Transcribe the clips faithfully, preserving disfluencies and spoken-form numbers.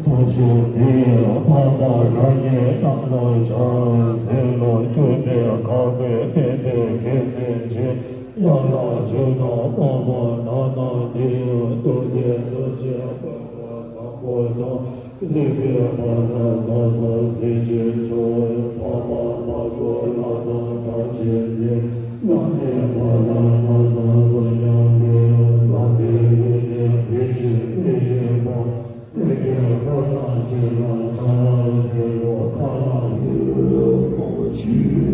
ཐུགས་རྗེ་འདི་ཡིས་འཕགས་པ་རང་ཉིད་རྣམས་ལ་ཕྱག་འཚལ་ལོ། ཐུབ་པའི་ཁ་དགོས་བསྟན་པའི་རྒྱལ་མཚན་ཁྲི། དབྱངས་ལ་བརྗོད་དང་སྨྲ་བ་རྣམས་ནི། རྡོ་རྗེ་རྡོ་རྗེ་དཔལ་དང་བཟང་པོ་དང་། གཟིགས་པའི་བར་ན་ན་བཟའ་གཟི་བྱིན་མཆོག་འཕགས་མ་མ་གོ་ལྷ་དང་གྲགས་ཆེན་མཛེས། ལྷ་མིའི་བར་ན་ན་བཟའ་གཟུགས་བརྙན་འཕྲིན། ལྷ་མིའི་ཡུལ་ནས་བུ་ཆེན་དཔལ་ཆེན་པོ། ལྷན་སྐྱེས་འཁོར་དང་བཅས་ལ་ཕྱག་འཚལ་ལོ། ཕ་ལ་ཡུལ་པོ་ཆེ།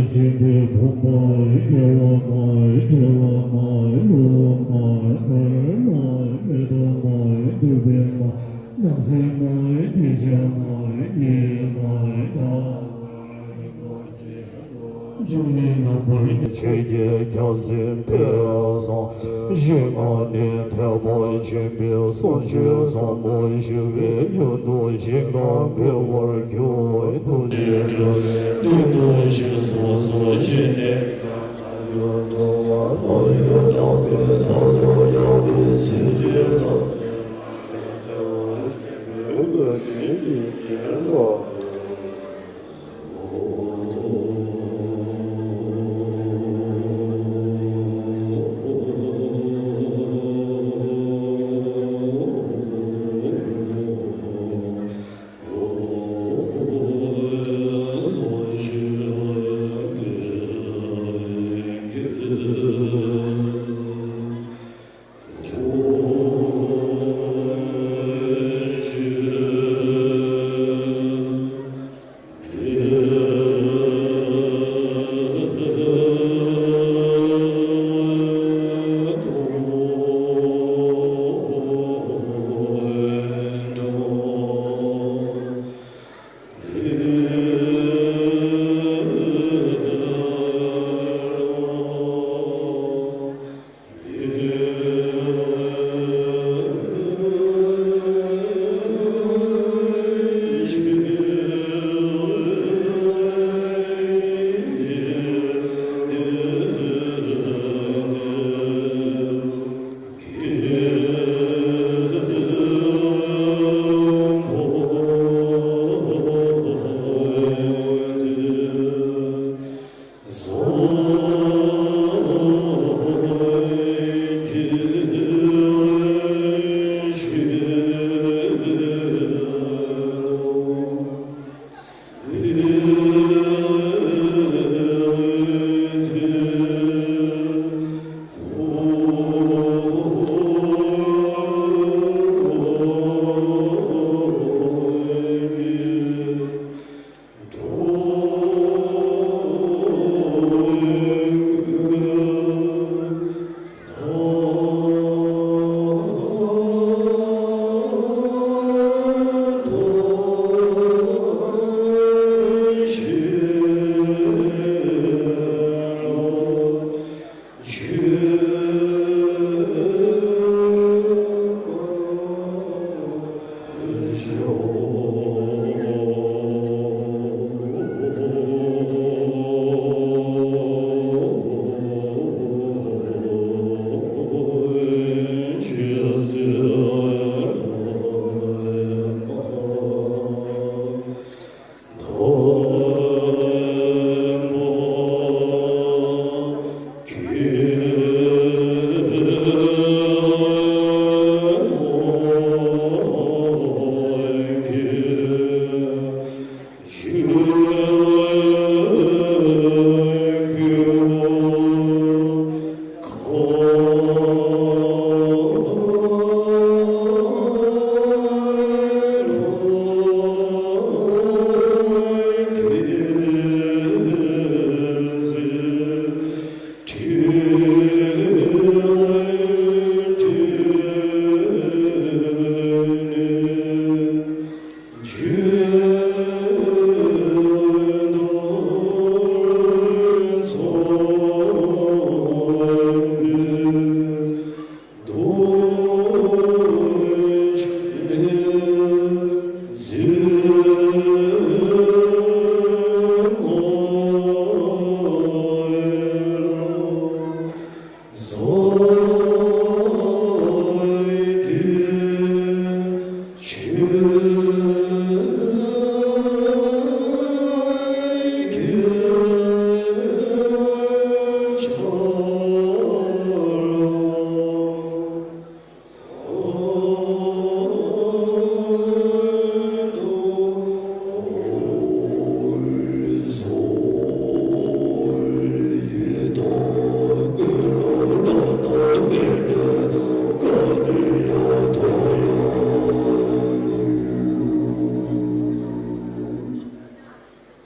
སྦྱིན་པའི་ཕུང་པོ་སྐྱེ་བ་མ་བྲལ་བ་མ་ལུས་མ་བར་མ་མེད་པ་མ་འདུས་པའི་མ་ནམ་སྲིད་མ་དྲི་ཆབ་མ་ཉི་མ་ཟླ། བཅུ་གཉིས་ནམ་བར་ཆོས་ཀྱི་རྒྱལ་མཚན་འཕེལ་སོང་། ཞེས་སྔགས་ནི་ཐེག་པ་ཆེན་པོའི་སྲོག་གཅོད་བཟང་པོ་ཞི་བའི་ཡུལ་དུ་ཞིང་ཁམས་འཕེལ་བར་འགྱུར། ཐུགས་རྗེས་སྤྲུལ་པའི་མདུན་དུ་ཞིག་གསོ་སོགས་བྱས་ནས།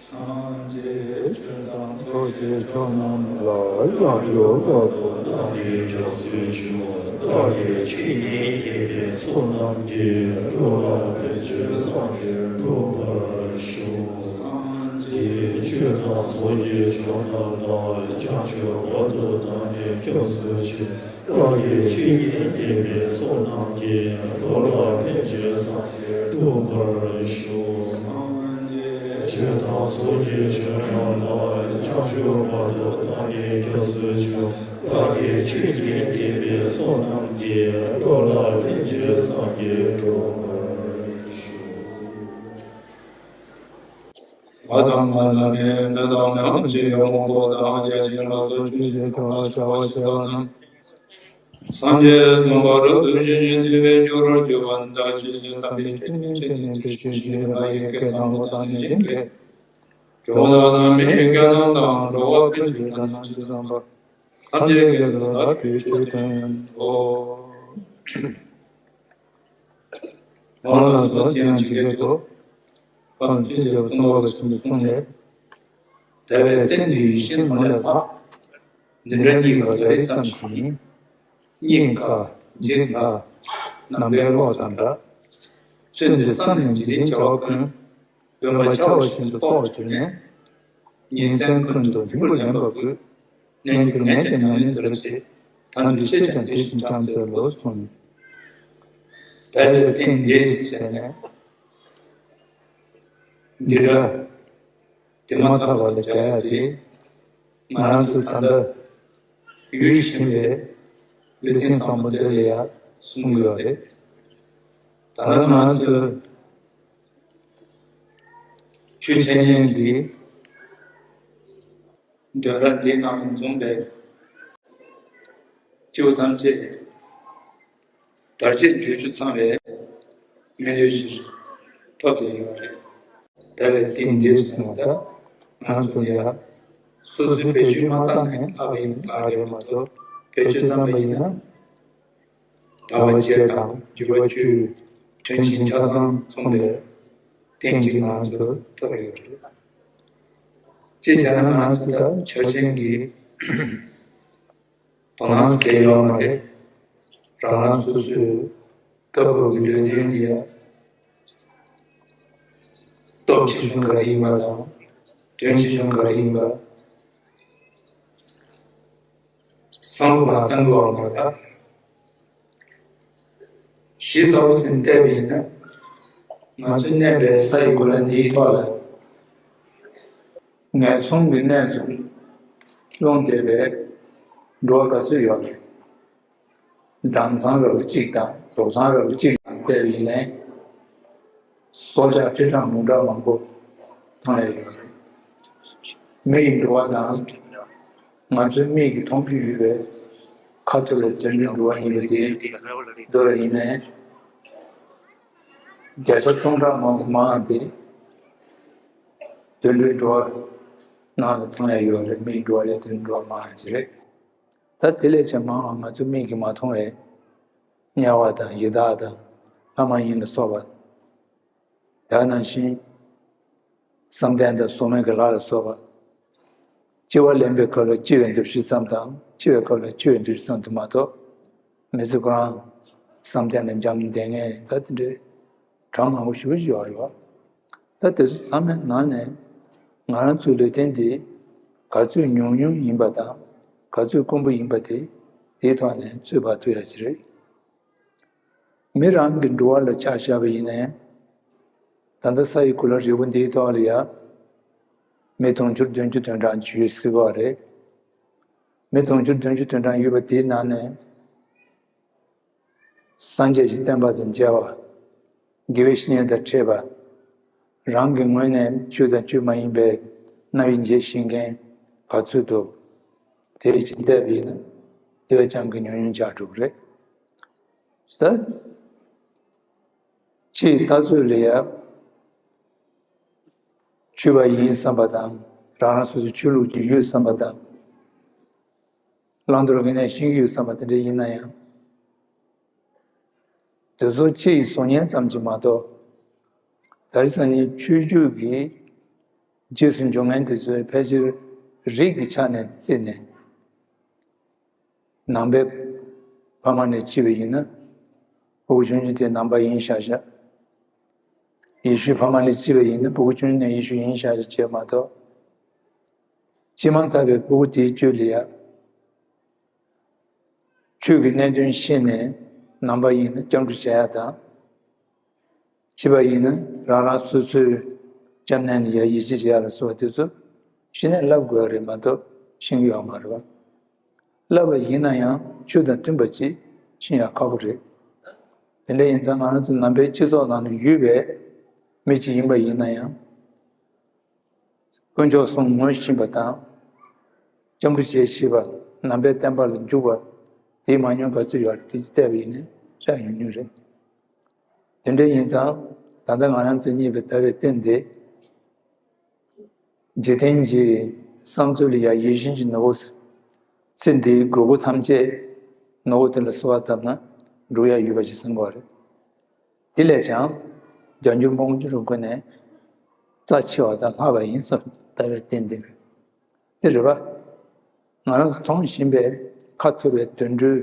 སངས་རྒྱས་ཆོས་དང་ཚོགས་ཀྱི་མཆོག་རྣམས་ལ། ཡང་དག་པར་བདག་ནི་སྐྱབས་སུ་མཆི། བདག་གིས་ཆོས་ཉན་མཁྱེན་པའི་ཚོགས་རྣམས་ཀྱིས། འགྲོ་ལ་ཕན་ཕྱིར་སངས་རྒྱས་འགྲུབ་པར་ཤོག། སངས་རྒྱས་ ཆོས་དང་ཚོགས་ཀྱི་མཆོག་རྣམས་ལ། བྱང་ཆུབ་བར་དུ་བདག་ནི་སྐྱབས་སུ་མཆི། བདག་གིས་ཆོས་ཉན་བསྟེན་པའི་ཚོགས་རྣམས་ཀྱིས། འགྲོ་ལ་ཕན་ཕྱིར་སངས་རྒྱས་འགྲུབ་པར་ཤོག། སངས་རྒྱས་ཆོས་དང་ཚོགས་ཀྱི་མཆོག་རྣམས་ལ། བྱང་ཆུབ་བར་དུ་བདག་ནི་སྐྱབས་སུ་མཆི། བདག་གིས་ཆོས་ཉན་བསྟེན་པའི་ཚོགས་རྣམས་ཀྱིས། འགྲོ་ལ་ཕན་ཕྱིར་སངས་རྒྱས་འགྲུབ་པར་ཤོག། ང་དང་ང་ལ་ནི་འདི་དང་ནི་ཅི་ཡང་མང་པོ་དང་རྒྱ་ཆེན་ལ་སོགས་ཆོས་ཀྱི་ཆོ་ག་བྱ་བ་བྱས་པ་རྣམས། སངས་རྒྱས་སྟོན་པ་རབ་ཏུ་ཞི་ཞིང་དུལ་བའི་སྤྱོད་པར་གྱུར་པ་འདི་དག་ཇི་ལྟར་བསྟན་པའི་ཆོས་ཉན་ཆོས་ཉན་པའི་ཆོས་ཀྱི་ལྷ་ཡི་སྐད་དང་ལོ་དང་ནི་ཞིང་སྐད། གྲུལ་བུམ་དག་དང་མི་ཡི་སྐད་རྣམས་དང་། འགྲོ་བ་ཀུན་གྱི་སྒྲ་རྣམས་ཇི་ཙམ་པ། སངས་རྒྱས་སྐད་དུ་བདག་གིས་ཆོས་བསྟན་ཏོ། འོ་ལགས་སོ། དེ་ཡང་ཇི་སྐད་དུ། ཕར་ཕྱིན་ཆད་སྟོང་པ་བཞིན་དུ་གསུངས་ནས། དེ་བས་བསྟན་འདི་ཡིད་བཞིན་ནོར་ལས་ལྷག། འདི་འདྲ་རྙེད་པ་ད་རེས་ཙམ་ཞིག་ཡིན། རྙེད་དཀའ་འཇིག་སླ་ནམ་མཁའི་གློག་དང་འདྲ། ཚུལ་འདི་བསམ་ནས་འཇིག་རྟེན་བྱ་བ་ཀུན། སྟོན་པ་འཆར་བ་བཞིན་དུ་རྟོགས་གྱུར་ནས། ཉིན་མཚན་ཀུན་ཏུ་སྙིང་པོ་ལེན་པ་དགོས། གནས་འགྱུར་མེད་ཀྱང་ཉམས་ལེན་མཛོད་ཅིག། ད་འདི་ཤེས་ཀྱང་དེ་བཞིན་ཅང་མཛད་ལོ་གསུངས། ད་ལྟ་བསྟན་འདི་ཟེར་ནས། འདི་འདྲ། དེ་མ་ཐག་པ་ལ་བྱ་ཡག་དེ། ང་རང་ཚོ་ད་ལྟ་ཡུལ་ཞིག་ལས་ལུས་རྟེན་བཟང་པོ་འདི་ལ་ཡ་གསུང་གི་ཡོད་རེད། ད་ལྟ་ང་ཚོ་ཆོས་འཆད་ཉན་གྱི་འདོན་ར་འདི་ནང་འཛོམས་པའི་སྐྱེ་བོ་ཐམས་ཅད་དར་ཆེན་བརྗོད་རྒྱུ་ཚང་བའི་མི་ལུས་ཤིག་ཐོབ་བསྡད་ཡོད་རེད། ད་བས་ཏིང་འདི་སོང་བ་ད་ང་ཚོ་ཡ་སོ་སོའི་བེད་སྤྱོད་མ་བཏང་ནས་ལྷག་པ་ཡིན་ད་རེད་མ་གཏོགས་བེད་སྤྱོད་བཏང་པ་ཡིན་ན་ཟླ་བ་བརྒྱད་དང་འགྱུར་བ་བཅུ་དྲན་ཞིང་ཆ་ཚང་ཚང་བའི་ཏིང་གི་ང་ཚོ་ཐོབ་ཡོད་རེད། ཅེས་བྱས་ན་ང་ཚོ་ད་ཆོས་ཅན་གྱི་དོ་སྣང་སྐྱེ་ཡོད་མ་རེད། རང་རང་སོ་སོའི་སྐབས་བབ་ཀྱི་ལུས་རྟེན་འདི་ཡང་སྟོབས་ཆེ་ཆུང་ག་རེ་ཡིན་པ་དང་དོན་ཆེ་ཆུང་ག་རེ་ཡིན་པ་བསམ་བློ་མ་བཏང་དགོས་པ་མ་རེད། ཞེས་གསལ་པོ་ཅན་བལྟས་པ་ཡིན་ན། ང་ཚོས་གནས་པའི་ས་ཡི་གོ་ལ་འདིའི་ཐོག་ལ་ངན་སོང་གི་གནས་སུ་ལྷུང་བསྡད་པའི་འགྲོ་བ་ག་ཚོད་ཡོད་རེད། སྦྲང་ཚང་ར་བ་གཅིག་དང་དོག་ཚང་ར་བ་གཅིག་དང་བལྟས་པ་ཡིན་ནའི། སྲོག་ཆགས་ཁྲི་ཕྲག་མང་དྲགས་མང་པོ་མཐོང་ཡ་ཡོད་རེད། མི་ཡི་འགྲོ་བ་དང་། ང་ཚོའི་མིག་གིས་མཐོང་རྒྱུ་ཡོད་པའི་ཁ་ཐུག་ལ་དོན་འགྲུབ་འགྲོ་བ་ཡིན་པ་དེ་མདོར་ཡིན་ནའི། བརྒྱ་ཆ་སྟོང་ཕྲག་མང་པོ་མང་དེ་དོན་འགྲུབ་འགྲོ་བ་ནང་ལ་མཐོང་ཡ་ཡོད་རེད། མིའི་འགྲོ་བ་ལས་དོན་འགྲུབ་འགྲོ་བ་མང་ཅིག་རེད། ད་དེ་ལས་ཀྱང་མང་བ་ང་ཚོའི་མིག་གིས་མ་མཐོང་བའི་དམྱལ་བ་དང་ཡི་དྭགས་དང་ལྷ་མ་ཡིན་ལ་སོགས་པ། ད་ནང་བཞིན་བསམ་གཏན་དང་སྲོག་མེད་ཀྱི་ལྷ་ལ་སོགས་པ། སྐྱེ་བ་ལེན་པའི་སྐབས་ལ་སྐྱེ་བའི་འདུ་ཤེས་ཙམ་དང་འཆི་བའི་སྐབས་ལ་འཆི་བའི་འདུ་ཤེས་ཙམ་དུ་མ་གཏོགས། མི་ཚེ་ཁོ་རང་བསམ་གཏན་ལ་འབྱམས་བསྡད་མཁན་ད་དེ་འདྲའི་གྲངས་མང་པོ་ཞེ་པོ་ཅིག་ཡོད་རེད་བ། ད་དེ་ཚོ་ཚང་མའི་ནང་ནས་ང་རང་ཚོའི་ལུས་རྟེན་འདི་ག་ཚོད་ཉུང་ཉུང་ཡིན་པ་དང་ག་ཚོད་དཀོན་པོ་ཡིན་པ་དེ་དེའི་ཐོག་ནས་ཚོད་དཔག་ཐུབ་ཡ་ཅིག་རེད། མི་རང་གི་འགྲོ་བ་ལ་ཆ་བཞག་པ་ཡིན་ནའི། ད་ལྟ་ས་ཡི་གོ་ལ་རིལ་བུ་འདིའི་ཐོག་ལ་ཡ། མི་དུང་ཕྱུར་བདུན་ཅུ་དོན་གྲངས་ཅིག་ཡོད་སྲིད་པ་རེད། མི་དུང་ཕྱུར་བདུན་ཅུ་དོན་གྲངས་ཡོད་པ་དེའི་ནང་ནས། སངས་རྒྱས་ཀྱི་བསྟན་པ་དང་མཇལ་བ། དགེ་བའི་བཤེས་གཉེན་དང་འཕྲད་པ། རང་གི་ངོས་ནས་ཆོས་དང་ཆོས་མ་ཡིན་པའི་རྣམ་དབྱེ་འབྱེད་ཤེས་མཁན་ག་ཚོད་འདུག་དེ་ཅིག་བལྟས་པ་ཡིན་ན་དེ་བས་ཀྱང་གི་ཉུང་ཉུང་ཆགས་འགྲོ་གི་རེད། ད་ཕྱིའི་ལྟ་ཚུལ་ལ་ཡ་ཆོས་པ་ཡིན་བསམ་པ་དང་རང་རང་སོ་སོའི་ཆོས་ལུགས་ཅིག་ཡོད་བསམ་པ་དང་། བླང་དོར་གི་གནས་ཤེས་ཀྱི་ཡོད་བསམ་པ་དེ་འདྲ་ཡིན་ན་ཡང་། དེ་ཚོ་སྤྱི་ཡི་གཟུགས་བརྙན་ཙམ་གྱིས་མ་གཏོགས། ད་རེས་སང་ཉིན་ཆོས་བརྒྱུད་ཀྱི་རྗེས་སུ་འཇུག་མཁན་དེ་ཚོས་ཕལ་ཆེར་རིགས་ཀྱི་ཆ་ནས་བརྩིས་ནས། ནང་པའི་ཕ་མ་ནས་སྐྱེས་པ་ཡིན་ན། ཕྲུ་གུ་ཆུང་ཆུང་དེ་ནང་པ་ཡིན་ཤག་ཤག་ཡེ་ཤུའི་ཕ་མ་ལ་སྐྱེས་པ་ཡིན་ན་ཕྲུ་གུ་ཆུང་ཆུང་ནས་ཡེ་ཤུ་ཡིན་ཤག་ཤག་བྱས་མ་གཏོགས། ཕྱི་མ་ཐར་པའི་སྤུ་གུ་དེའི་རྒྱུད་ལ་ཡང་ཆོས་ཀྱི་གནད་དོན་ཤེས་ནས་ནང་པ་ཡིན་ན་སྐྱབས་འགྲོ་བྱེད་ཡ་དང་། ཕྱི་པ་ཡིན་ན་རང་རང་སོ་སོའི་སྐྱབས་གནས་ལ་ཡ་ཡིད་ཆེས་བྱེད་ཡ་ལ་སོགས་པ་དེ་ཚོ་གཞི་ནས་བསླབ་དགོས་ཡ་རེད་མ་གཏོགས་ཤེས་ཀྱི་ཡོད་མ་རེད་བ། བསླབ་པ་ཡིན་ན་ཡང་ཆོས་དང་མཐུན་པ་ཅིག་ཤེས་ཡ་ཁག་པོ་རེད། དེ་འདྲ་ཡིན་ཙང་ང་རང་ཚོ་ནང་པའི་སྤྱི་ཚོགས་ནང་ལ་ཡོད་པའི་མི་ཅིག་ཡིན་པ་ཡིན་ན་ཡང་། དཀོན་མཆོག་གསུམ་ངོ་ཤེས་པ་དང་། སྐྱབས་འགྲོ་བྱེད་ཤེས་པ། ནང་པའི་བསྟན་པ་ལ་འཇུག་པ། དེའི་མ་ཉམས་ག་ཚོད་ཡོད་རེད། དེ་ཅིག་བལྟས་པ་ཡིན་ན་ཤ་ཡོང་ཉུང་རེད། དེ་འདྲ་ཡིན་ཙང་ད་ལྟ་ང་རང་ཚོས་རྙེད་པའི་ལྟ་བའི་རྟེན་དེ། འཇིག་རྟེན་གྱི་བསམ་ཚུལ་ལ་ཡ་ཡིད་བཞིན་གྱི་ནོར་བུ། ཚེ་འདིའི་དགོས་མཁོ་ཐམས་ཅད་ནོར་བུ་དེ་ལ་གསོལ་བ་བཏབ་ན་འགྲུབ་ཡ་ཡོད་པ་ཞིག་བསམ་གྱི་ཡོད་རེད། དེ་ལས་ཀྱང་བརྒྱ་འགྱུར་སྤོང་འགྱུར་སྒོ་ནས་རྩ་ཆེ་བ་དང་ལྷག་པ་ཡིན་གསུངས་ལྟ་བའི་རྟེན་འདི། དེ་རེད་པ། ང་རང་ཚོ་མཐོང་བཞིན་པའི་ཁ་འཐོར་བའི་དུད་འགྲོའི་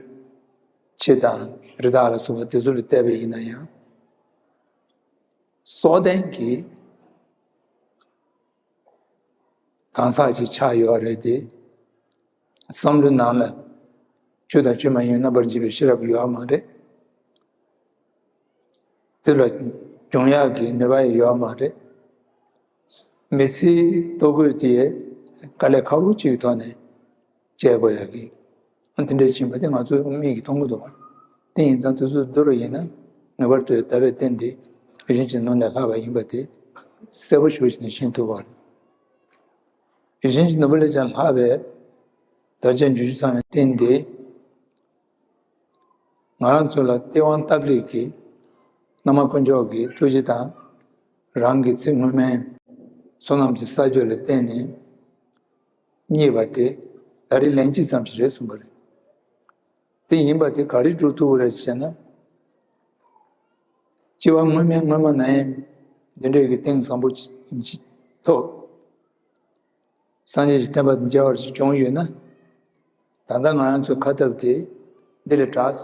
ཁྱི་དང་རི་དྭགས་ལ་སོགས་པ་དེ་ཚོ་ལ་བལྟས་པ་ཡིན་ན་ཡང་། སྲོག་ལྡན་གྱི་གང་ཟག་ཅིག་ཆགས་ཡོད་རེད་དེ། བསམ་བློའི་ནང་ལ་ཆོས་དང་ཆོས་མ་ཡིན་རྣམ་པར་འབྱེད་པའི་ཤེས་རབ་ཡོད་མ་རེད། དེ་ལ་སྦྱོང་ཡག་གི་ནུས་པ་ཡང་ཡོད་མ་རེད། མི་ཚེའི་ལྟོ་གོས་དེ་དཀའ་ལས་ཁག་པོ་ཅིག་གི་ཐོག་ནས་སྤྱད་དགོས་ཡག་གི། ཨ་དེ་འདྲ་ཕྱིན་པ་དེ་ང་ཚོས་མིག་གིས་མཐོང་གི་འདུག་བ། དེ་ཡིན་ཙང་དེ་ཚོ་བསྡུར་བ་ཡིན་ན་ངེས་པར་དུ་ལྟ་བའི་རྟེན་དེ་གཞན་གྱི་ནོར་ལས་ལྷག་པ་ཡིན་པ་དེ་གསལ་པོ་ཞེ་པོ་ཞིག་ནས་ཤེས་ཐུབ་པ་རེད། གཞན་གྱི་ནོར་བུ་ལས་ཀྱང་ལྷག་པའི་དར་ཆ་འབྱུང་རྒྱུ་ཚང་བའི་རྟེན་དེ། ང་རང་ཚོ་ལ་སྟེས་དབང་སྟབས་ལེགས་ཀྱིས་བླ་མ་དཀོན་མཆོག་གི་ཐུགས་རྗེ་དང་། རང་གི་ཚེ་སྔོན་མའི་བསོད་ནམས་ཀྱི་བསགས་རྒྱུ་ལ་བརྟེན་ནས་རྙེད་པ་དེ་ད་རེས་ལན་གཅིག་ཙམ་ཞིག་རེད་གསུངས་པ་རེད། དེ་ཡིན་པ་དེ་ག་རེ་སྒྲུབ་ཐུབ་པ་རེད་ཟེར་ན། སྐྱེ་བ་སྔོན་མའི་སྔོན་མ་ན་ཡང་འདི་འདྲའི་གི་རྟེན་བཟང་པོ་ཅིག་ཐོབ། སངས་རྒྱས་ཀྱི་བསྟན་པ་དང་མཇལ་བར་བྱུང་ཡོད་ན། ད་ལྟ་ང་རང་ཚོའི་ཁ་སྟབས་དེ་འདི་ལས་དྲག་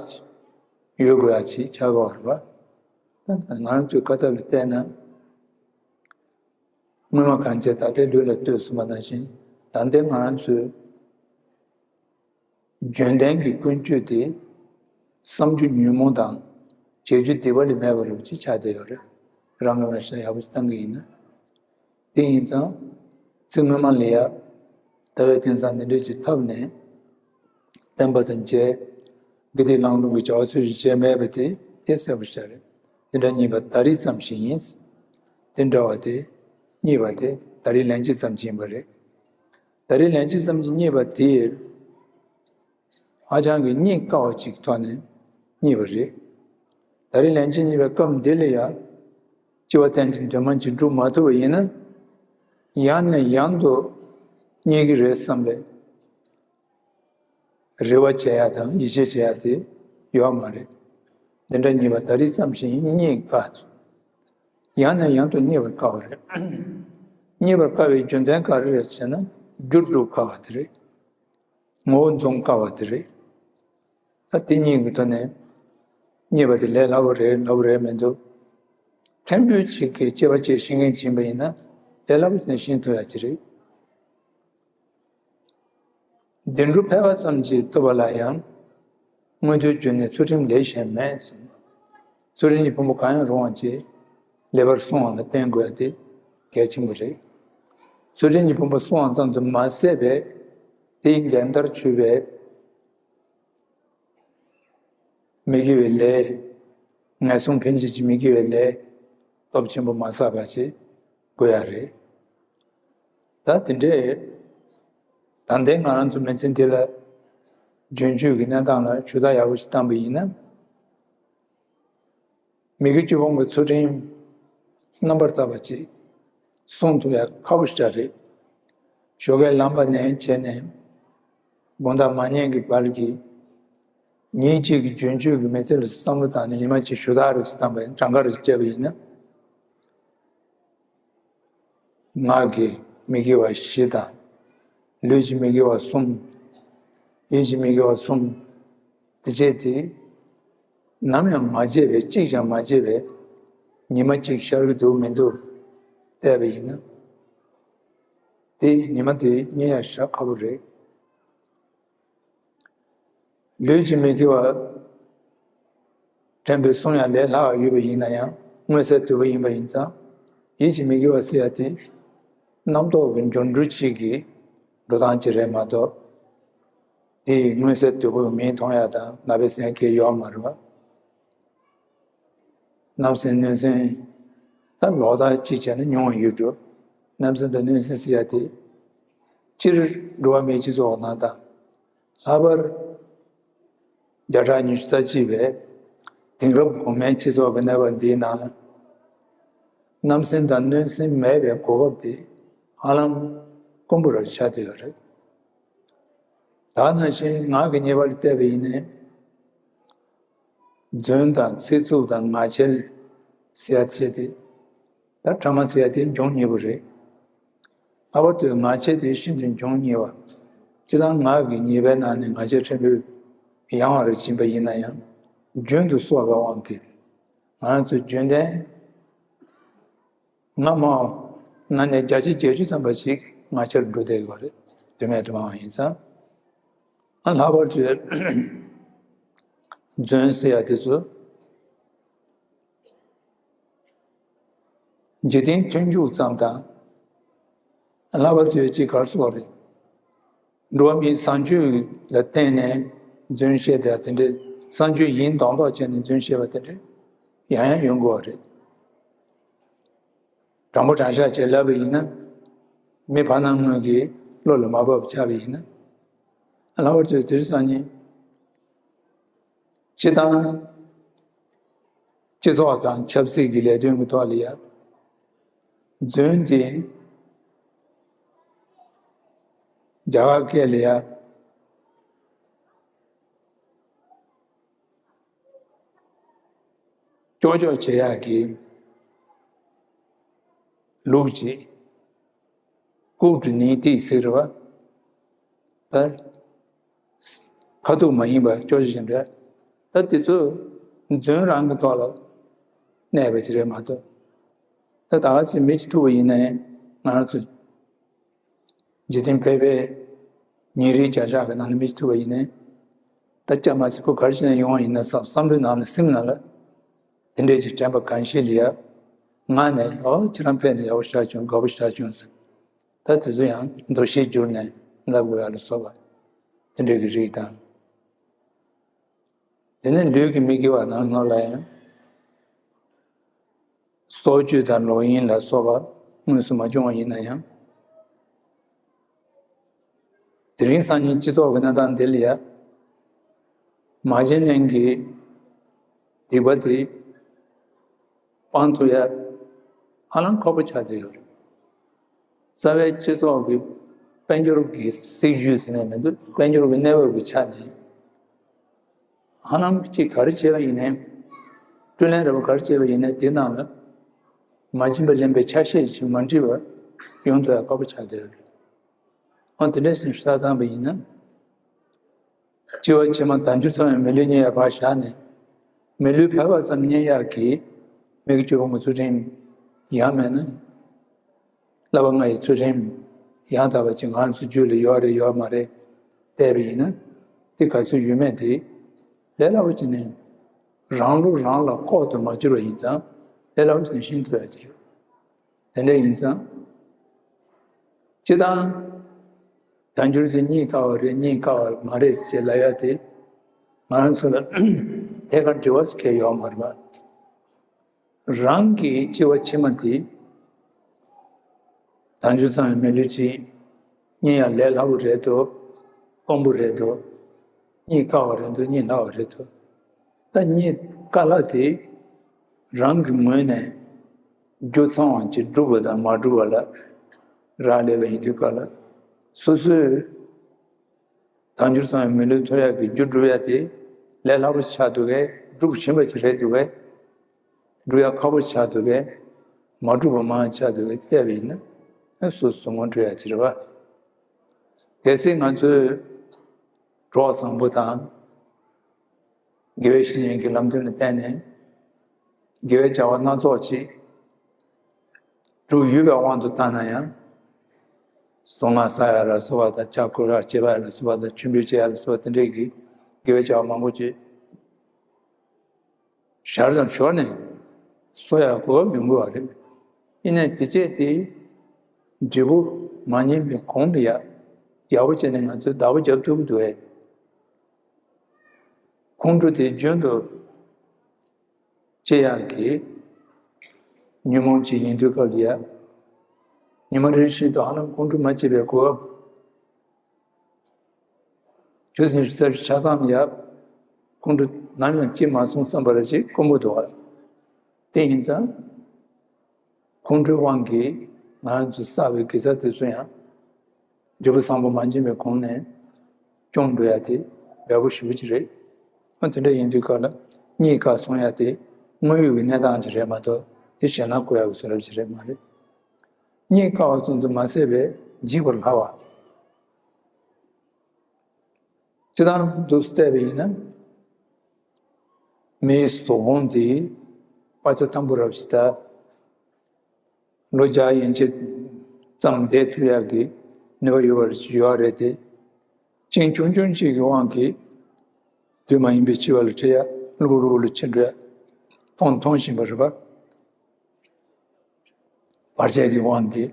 ཡོད་དགོས་ཡ་ཅིག་ཆགས་ཀྱི་ཡོད་རེད་པ། ད་ང་རང་ཚོའི་ཁ་སྟབས་ལ་བལྟས་ན། སྔོན་མ་གང་བྱས་ད་ལྟའི་ལུས་ལ་ལྟོས་གསུངས་པ་ནང་བཞིན། ད་ལྟའི་ང་རང་ཚོའི་རྒྱུན་ལྡན་གྱི་ཀུན་སྤྱོད་དེ་བསམ་རྒྱུ་ཉོན་མོངས་དང་བྱེད་རྒྱུ་སྡིག་པ་ལས་མེད་པ་རུ་ཅིག་ཆགས་བསྡད་ཡོད་རེད། རང་གི་མལ་ཆ་ཡག་པོ་ཞིག་བཏང་གི་ཡིན་ན། དེ་ཡིན་ཙང་ཚེ་སྔོན་མ་ལ་ཡ་ལྟ་བའི་རྟེན་བཟང་འདི་འདྲ་ཅིག་ཐོབ་ནས་བསྟན་པ་དང་མཇལ། དགེ་སྡིག་བླང་དོར་གྱི་བྱ་བ་ཚུལ་བཞིན་བྱས་མེད་པ་དེ་དེ་གསལ་པོ་ཤར་རེད། དེ་འདྲ་རྙེད་པ་ད་རེས་ཙམ་ཞིག་ཡིན། དེ་འདྲ་བ་དེ་རྙེད་པ་དེ་ད་རེས་ལན་གཅིག་ཙམ་ཞིག་ཡིན་པ་རེད། ད་རེས་ལན་གཅིག་ཙམ་གྱིས་རྙེད་པ་དེ། ཧ་ཅང་གི་རྙེད་དཀའ་བ་ཅིག་ཐོག་ནས་རྙེད་པ་རེད། ད་རེས་ལན་གཅིག་རྙེད་པའི་སྐབས་འདི་ལ་ཡང་སྐྱེ་བ་གཏན་གྱི་འདུན་མ་ཅིག་འགྲུབ་མ་ཐུབ་པ་ཡིན་ན། ཡང་ནས་ཡང་དུ་རྙེད་ཀྱི་རེད་བསམ་པའི་རེ་བ་བྱེད་ཡ་དང་ཡིད་ཆེས་བྱེད་ཡ་དེ་ཡོད་མ་རེད། འདི་འདྲ་རྙེད་པ་ད་རེས་ཙམ་ཞིག་ཡིན། རྙེད་དཀའ། ཡང་ནས་ཡང་དུ་རྙེད་པར་དཀའ་བ་རེད། རྙེད་པར་དཀའ་བའི་རྒྱུ་མཚན་ག་རེ་རེད་ཟེར་ན། རྒྱུར་སྒྲུབ་དཀའ་བ་དེ་རེད། ངོ་བོ་འཛོམས་དཀའ་བ་དེ་རེད། ད་དེ་གཉིས་ཀྱི་ཐོག་ནས་རྙེད་པ་དེ་ལས་སླ་པོ་རེད་སླ་པོ་རེད་མི་འདུག་ཕྲན་བུ་ཅིག་གིས་དཔྱད་པ་བྱེད་ཤེས་མཁན་ཡིན་པ་ཡིན་ན་ལས་སླ་པོ་ཞིག་ནས་ཤེས་ཐུབ་ཡ་ཅིག་རེད། བདེ་འགྲོ་ཕལ་པ་ཙམ་གྱིས་ཐོབ་པ་ལ་ཡང་། མངོན་མཐོའི་རྒྱུ་ནི་ཚུལ་ཁྲིམས་ལས་གཞན་མེད་གསུངས། ཚུལ་ཁྲིམས་ཀྱི་ཕུང་པོ་གང་ཡང་རུང་བ་ཅིག་ལེགས་པར་སྲུང་བ་ལ་བརྟེན་དགོས་ཡ་དེ་གལ་ཆེན་པོ་རེད། ཚུལ་ཁྲིམས་ཀྱི་ཕུང་པོ་སྲུང་བ་ཙམ་དུ་མ་ཟད་པའི་དེའི་འགལ་ཟླར་གྱུར་པའི་མི་དགེ་བའི་ལས། ངན་སོང་འཕེན་བྱེད་ཀྱི་མི་དགེ་བའི་ལས་སྟོབས་ཆེན་པོ་མ་བསགས་པ་ཞིག་དགོས་ཡ་རེད། ད་དེ་འདྲའི་ད་ལྟའི་ང་རང་ཚོ་མི་ཚེ་འདི་ལ་རྒྱུན་སྤྱོད་ཀྱི་གནས་སྟངས་ལ་ཞུ་དག་ཡག་པོ་ཞིག་བཏང་པ་ཡིན་ན། མི་དགེ་བཅུ་སྤོང་གི་ཚུལ་ཁྲིམས་རྣམ་པར་དག་པ་ཅིག་སྲུང་ཐུབ་ཡ་ཁག་པོ་ཞིག་རེད། ཞོགས་ཀས་ལངས་པ་ནས་བྱས་ནས་དགོང་དག་མ་ཉལ་གྱི་བར་གྱི་ཉིན་གཅིག་གི་རྒྱུན་སྤྱོད་ཀྱི་མི་ཚེ་ལ་བསམ་བློ་བཏང་ནས་ཉི་མ་གཅིག་ཞུ་དག་རེ་ཞིག་བཏང་པ་ཡིན་གྲངས་ཀ་རེ་ཞིག་བྱས་པ་ཡིན་ན། ངག་གི་མི་དགེ་བ་བཞི་དང་། ལུས་ཀྱི་མི་དགེ་བ་གསུམ། ཡིད་ཀྱི་མི་དགེ་བ་གསུམ། དེ་བྱས་ཏེ། ནམ་ཡང་མ་བརྗེད་པའི་གཅིག་ཀྱང་མ་བརྗེད་པའི་ཉི་མ་གཅིག་ཤར་གྱི་འདུག་མི་འདུག་བལྟས་པ་ཡིན་ན། དེ་ཉི་མ་དེ་རྙེད་ཡ་ཞེ་དྲག་ཁག་པོ་རེད། ལུས་ཀྱི་མི་དགེ་བ་དྲན་པའི་གསུང་ཡང་ལས་སླ་བ་ཡོད་པ་ཡིན་ན་ཡང་མངོན་གསལ་དོད་པོ་ཡིན་པ་ཡིན་ཙང་། ཡིད་ཀྱི་མི་དགེ་བ་ཟེར་ཡ་དེ་རྣམ་རྟོག་གི་འབྱུང་འགྲོས་གཅིག་གི་འགྲོ་སྟངས་གཅིག་རེད་མ་གཏོགས། དེ་མངོན་གསལ་དོད་པོ་མིག་མཐོང་ཡ་དང་རྣ་བས་གསན་ཡ་གང་ཡང་ཡོད་མ་རེད་པ། རྣམ་སྨིན་གནོད་སྨིན། ད་ལོག་ལྟ་གཅིག་བྱས་ན་ཉུང་བ་ཡོད་འགྲོ། རྣམ་སྨིན་དང་གནོད་སྨིན་ཟེར་ཡ་དེ། སྤྱིར་འགྲོ་བ་མིའི་སྤྱི་ཚོགས་ནང་དང་། ལྷག་པར་བརྒྱ་ཕྲག་ཉི་ཤུ་རྩ་གཅིག་པའི་དེང་རབས་གོང་མའི་སྤྱི་ཚོགས་ཀྱི་གནས་བབ་འདིའི་ནང་ལ། རྣམ་སྨིན་དང་གནོད་སྨིན་མེད་པའི་གོ་སྐབས་དེ་ཧ་ལམ་དཀོན་པོ་རུ་ཆགས་བསྡད་ཡོད་རེད། ད་ནང་བཞིན་ངག་གི་ཉེས་པ་ལ་བལྟས་པ་ཡིན་ན། རྫུན་དང་ཚིག་རྩུབ་དང་ངག་འཁྱལ་ཟེར་ཡ་བྱས་ཏེ། ད་ཕྲ་མ་ཟེར་ཡ་དེ་འབྱུང་ཉེ་པོ་རེད། ལྷག་པར་དུ་ངག་འཁྱལ་དེ་ཤིན་ཏུ་འབྱུང་ཉེ་བ། སྤྱིར་བཏང་ངག་གི་ཉེས་པའི་ནང་ནས་ངག་འཁྱལ་ཕྲན་བུ་ཡང་བ་རུ་ཕྱིན་པ་ཡིན་ན་ཡང་། རྒྱུན་དུ་གསོག་པའི་དབང་གིས། ང་རང་ཚོའི་རྒྱུན་ལྡན་སྔ་མ་ནང་ནས་བརྒྱ་ཆ་བརྒྱད་ཅུ་ཙམ་པ་ཞིག་ངག་འཁྱལ་འགྲོ་བསྡད་ཡོད་རེད། དོན་མེད་དུ་མ་བ་ཡིན་ཙང་། ཨ་ལྷག་པར་དུ་རྫུན་ཟེར་ཡ་དེ་ཚོ། འཇིག་རྟེན་མཐུན་འཇུག་ཙམ་དང་། ལྷག་པར་དུ་ཅིག་གར་སོགས་རེད། འགྲོ་བ་མིའི་བཟང་སྤྱོད་ལ་བརྟེན་ནས་རྫུན་བཤད་དེ་དེ་འདྲའི་བཟང་སྤྱོད་ཡིན་མདོག་མདོག་བྱས་ནས་རྫུན་བཤད་པ་དེ་འདྲ་ཡང་ཡང་ཡོང་གི་ཡོད་རེད། དྲང་པོ་དྲང་བཞག་བྱས་ལབ་པ་ཡིན་ན། མི་ཕར་ནང་ངོས་ཀྱི་བློ་ལ་མ་བབས་ཆགས་པ་ཡིན་ན། ལྷག་པར་དུ་དེང་སང་ཉིན། སྤྱི་བཏང་། སྤྱི་ཚོགས་དང་ཆབ་སྲིད་ཀྱི་ལས་དོན་གྱི་ཐོག་ལ་ཡ། རྫུན་དེ། རྒྱ་གར་སྐད་ལ་ཡ། ཀྱོག་ཀྱོག་བྱེད་ཡག་གི་ལུགས་ཀྱི་ལྐུགས་འདྲི་ནི་ཏི་ཟེར་བ། ད་ཁ་ཐུག་མ་ཡིན་པ་ཅོ་ཅི་བཞིན་རེད། ད་དེ་ཚོ་རྫུན་རང་གི་ཐོག་ལ་གནས་པ་ཅིག་རེད་མ་གཏོགས། ད་ད་ག་ཚོད་མི་ཅིག་ཐུག་པ་ཡིན་ནའི་ང་རང་ཚོ། འཇིག་རྟེན་ཕལ་པའི་ཉིན་རེའི་བྱ་གཞག་གི་ནང་ལ་མི་ཞིག་ཐུག་པ་ཡིན་ནའི། ད་སྐྱ་མ་སི་ཁོ་ག་རེ་བྱས་ནས་ཡོང་བ་ཡིན་ན་བསམ་བསམ་བློའི་ནང་ལ་སེམས་ནང་ལ། དེ་འདྲས་ཀྱི་དྲན་པ་གང་ཞིག་ལ་ཡ། ང་ནས་ཨོ་ཁྱེད་རང་ཕེབས་ནས་ཡག་པོ་བཞག་བྱུང་དགའ་པོ་བཞག་བྱུང་ཟེར། ད་དེ་ཚོ་ཡང་འདུ་ཤེས་བསྒྱུར་ནས་ལབ་དགོས་ཡ་ལ་སོགས་པ། དེ་འདྲས་ཀྱི་རིགས་དང་། དེ་ནས་ལུས་ཀྱི་མི་དགེ་བ་ནང་ལོགས་ལ་ཡང་། སྲོག་གཅོད་དང་ལོག་གཡེམ་ལ་སོགས་པ་དངོས་སུ་མ་བྱུང་བ་ཡིན་ན་ཡང་། དེ་རིང་སང་ཉིན་སྤྱི་ཚོགས་ཀྱི་གནས་སྟངས་འདི་ལ་ཡ། མ་བྱིན་ལེན་གྱི་སྡིག་པ་དེ་སྤང་ཐུབ་ཡ་ཧ་ལམ་ཁག་པོ་ཆགས་བསྡད་ཡོད་རེད། རྩ་བའི་སྤྱི་ཚོགས་ཀྱི་དཔལ་འབྱོར་གྱི་སྲིད་ཇུས་ཟེར་ནས་མི་འདུག་དཔལ་འབྱོར་གྱི་གནས་བབ་ཀྱི་ཆ་ནས། ཧ་ལམ་གཅིག་ག་རེ་བྱས་པ་ཡིན་ནའི། བཀྲུས་ལེན་འདྲ་པོ་ག་རེ་བྱས་པ་ཡིན་ནའི་དེ་ནང་ལ། མ་བྱིན་པ་ལེན་པའི་ཆ་ཤས་ཤིག་མ་འགྲིག་པ་ཡོང་ཐུབ་ཡ་ཁག་པོ་ཆགས་བསྡད་ཡོད་རེད། འོ་དེ་འདྲས་སེམས་ཤུགས་བཏང་བ་ཡིན་ན། སྤྱི་བོ་ཕྱི་མ་དལ་འབྱོར་ཚང་བའི་མི་ལུས་རྙེད་ཡ་ཕར་བཞག་ནས། མི་ལུས་ཕལ་པ་ཙམ་རྙེད་ཡག་གི་མི་དགེ་བཅུ་སྤོང་གི་ཚུལ་ཁྲིམས་ཡང་མེད་ན། བསླབ་པ་ལྔ་ཡི་ཚུལ་ཁྲིམས་ཡང་དག་པ་ཅིག་ང་རང་ཚོ་རྒྱུད་ལ་ཡོད་རེད་ཡོད་མ་རེད་བལྟས་པ་ཡིན་ན། དེ་ག་ཚོད་ཡོད་མེད་དེ་ལས་སླ་པོ་ཅིག་ནས་རང་བློ་རང་ལ་ཁོག་ཏུ་མ་གྱུར་བ་ཡིན་ཙང་ལས་སླ་པོ་ཅིག་ནས་ཤེས་ཐུབ་ཡ་ཅིག་རེད། དེ་འདྲ་ཡིན་ཙང་། སྤྱི་བཏང་དལ་འབྱོར་དེ་རྙེད་དཀའ་བ་རེད་རྙེད་དཀའ་བ་མ་རེད་ཅེས་ལབ་ཡ་དེ་ང་རང་ཚོ་ལ་ཐད་ཀར་འབྲེལ་བ་ཞིག་གང་ཡང་ཡོད་མ་རེད་པ། རང་གི་སྤྱི་བོ་ཕྱི་མ་དེ་དལ་འབྱོར་ཚང་བའི་མི་ལུས་ཅིག་རྙེད་ཡ་ལས་སླ་པོ་རེད་དོ། དཀོན་པོ་རེད་དོ། རྙེད་དཀའ་བ་རེད་དོ་རྙེད་སླ་བ་རེད་དོ། ད་རྙེད་དཀའ་སླ་དེ་རང་གི་ངོས་ནས་རྒྱུ་ཚང་བ་ཅིག་སྒྲུབ་པ་དང་མ་སྒྲུབ་པ་ལ་རག་ལས་པ་ཡིན་དུས་སྐབས་ལ་སོ་སོས། དལ་འབྱོར་ཚང་བའི་མི་ལུས་ཐོབ་ཡག་གི་རྒྱུ་སྒྲུབ་ཡག་དེ་ལས་སླ་པོ་ཆགས་འདུག་གས། སྒྲུབ་བཞིན་པ་ཅིག་རེད་འདུག་གས། སྒྲུབ་ཡག་ཁག་པོ་ཆགས་འདུག་གས། མ་སྒྲུབ་པ་མང་ཆགས་འདུག་གས་བལྟས་པ་ཡིན་ན་སོ་སོ་ངོ་འཕྲོད་ཡག་ཅིག་རེད་པ། གལ་སྲིད་ང་ཚོས་གྲོགས་བཟང་པོ་དང་དགེ་བའི་བཤེས་གཉེན་གྱི་ལམ་སྟོན་ལ་བརྟེན་ནས་དགེ་བའི་བྱ་བ་སྣ་ཚོགས་ཅིག་སྒྲུབ་ཡོད་པའི་དབང་དུ་བཏང་ན་ཡང་ གཟུངས་སྔགས་བསགས་ཡ་ལ་སོགས་པ་དང་། ཕྱག་བསྐོར་བ་བྱེད་པ་ལ་སོགས་པ་དང་། མཆོད་འབུལ་བྱེད་ཡ་ལ་སོགས་པ་དེ་འདྲའི་གི་དགེ་བའི་བྱ་བ་མང་པོ་ཅིག་ཞར་དང་ཞོར་ནས་གསོག་ཡ་གོ་སྐབས་ཡོང་གི་ཡོད་རེད། ཡིན་ནའི་དེ་བྱས་ཏེ་འབྲས་བུ་མ་ཉམས་པའི་གོང་དུ་ཡ་ཡག་པོ་བྱས་ནས་ང་ཚོས་བདག་པོ་རྒྱབ་ཐུབ་ཀྱི་འདུག་གས། ཁོང་ཁྲོ་དེ་རྒྱུན་དུ་སྐྱེ་ཡག་གི་ཉོན་མོངས་ཅིག་ཡིན་དུས་སྐབས་ལ་ཡ། ཉི་མ་རེ་བཞིན་དུ་ཧ་ལམ་ཁོང་ཁྲོ་མ་སྐྱེ་བའི་གོ་སྐབས། ཆུ་ཚོད་ཉི་ཤུ་རྩ་བཞི་ཆ་ཚང་ཡ། ཁོང་ཁྲོ་ནམ་ཡང་སྐྱེ་མ་སོང་བསམ་པ་རེ་ཅིག་དཀོན་པོ་འདུག་ག། དེ་ཡིན་ཙང་། ཁོང་ཁྲོའི་དབང་གིས་ང་རང་ཚོས་བསགས་པའི་དགེ་རྩ་དེ་ཚོ་ཡང་འབྲས་བུ་བཟང་པོ་མ་འབྱིན་པའི་གོང་ནས་སྐྱོང་འགྲོ་ཡ་དེ་འབེལ་པོ་ཞེ་པོ་ཅིག་རེད། ཨ། དེ་འདྲ་ཡིན་དུས་སྐབས་ལ་གཉིད་དཀའ་གསུང་ཡ་དེ་དངོས་ཡོད་ཀྱི་གནས་སྟངས་ཅིག་རེད་མ་གཏོགས། དེ་ཞེད་སྣང་སྐུལ་ཡ་གི་བཟོ་འདྲ་ཅིག་རེད་མ་རེད། གཉིད་དཀའ་བ་ཙམ་དུ་མ་ཟད་པའི་འཇིགས་པར་སླ་བ། སྤྱིར་བཏང་དུ་བལྟས་པ་ཡིན་ན། མིའི་གཟུགས་ཕུང་འདི་དཔའ་རྩལ་ཐང་པོ་རབ་ཞིག་དང་། ལོ་བརྒྱ་ཡན་ཆད་ཙམ་བསྡད་ཐུབ་ཡག་གི་ནུས་པ་ཡོད་པ་ཡོད་རེད་དེ། གཅིན་ཆུང་ཆུང་ཅིག་གི་དབང་གིས་དུས་མ་ཡིན་པའི་འཆི་བ་ལ་འཕྲད་ཡ། གློ་བུར་གློ་བུར་ལ་འཆི་འགྲོ་ཡ། མཐོང་མཐོང་བཞིན་པ་རེད་པ། བར་ཆད་ཀྱི་དབང་གིས།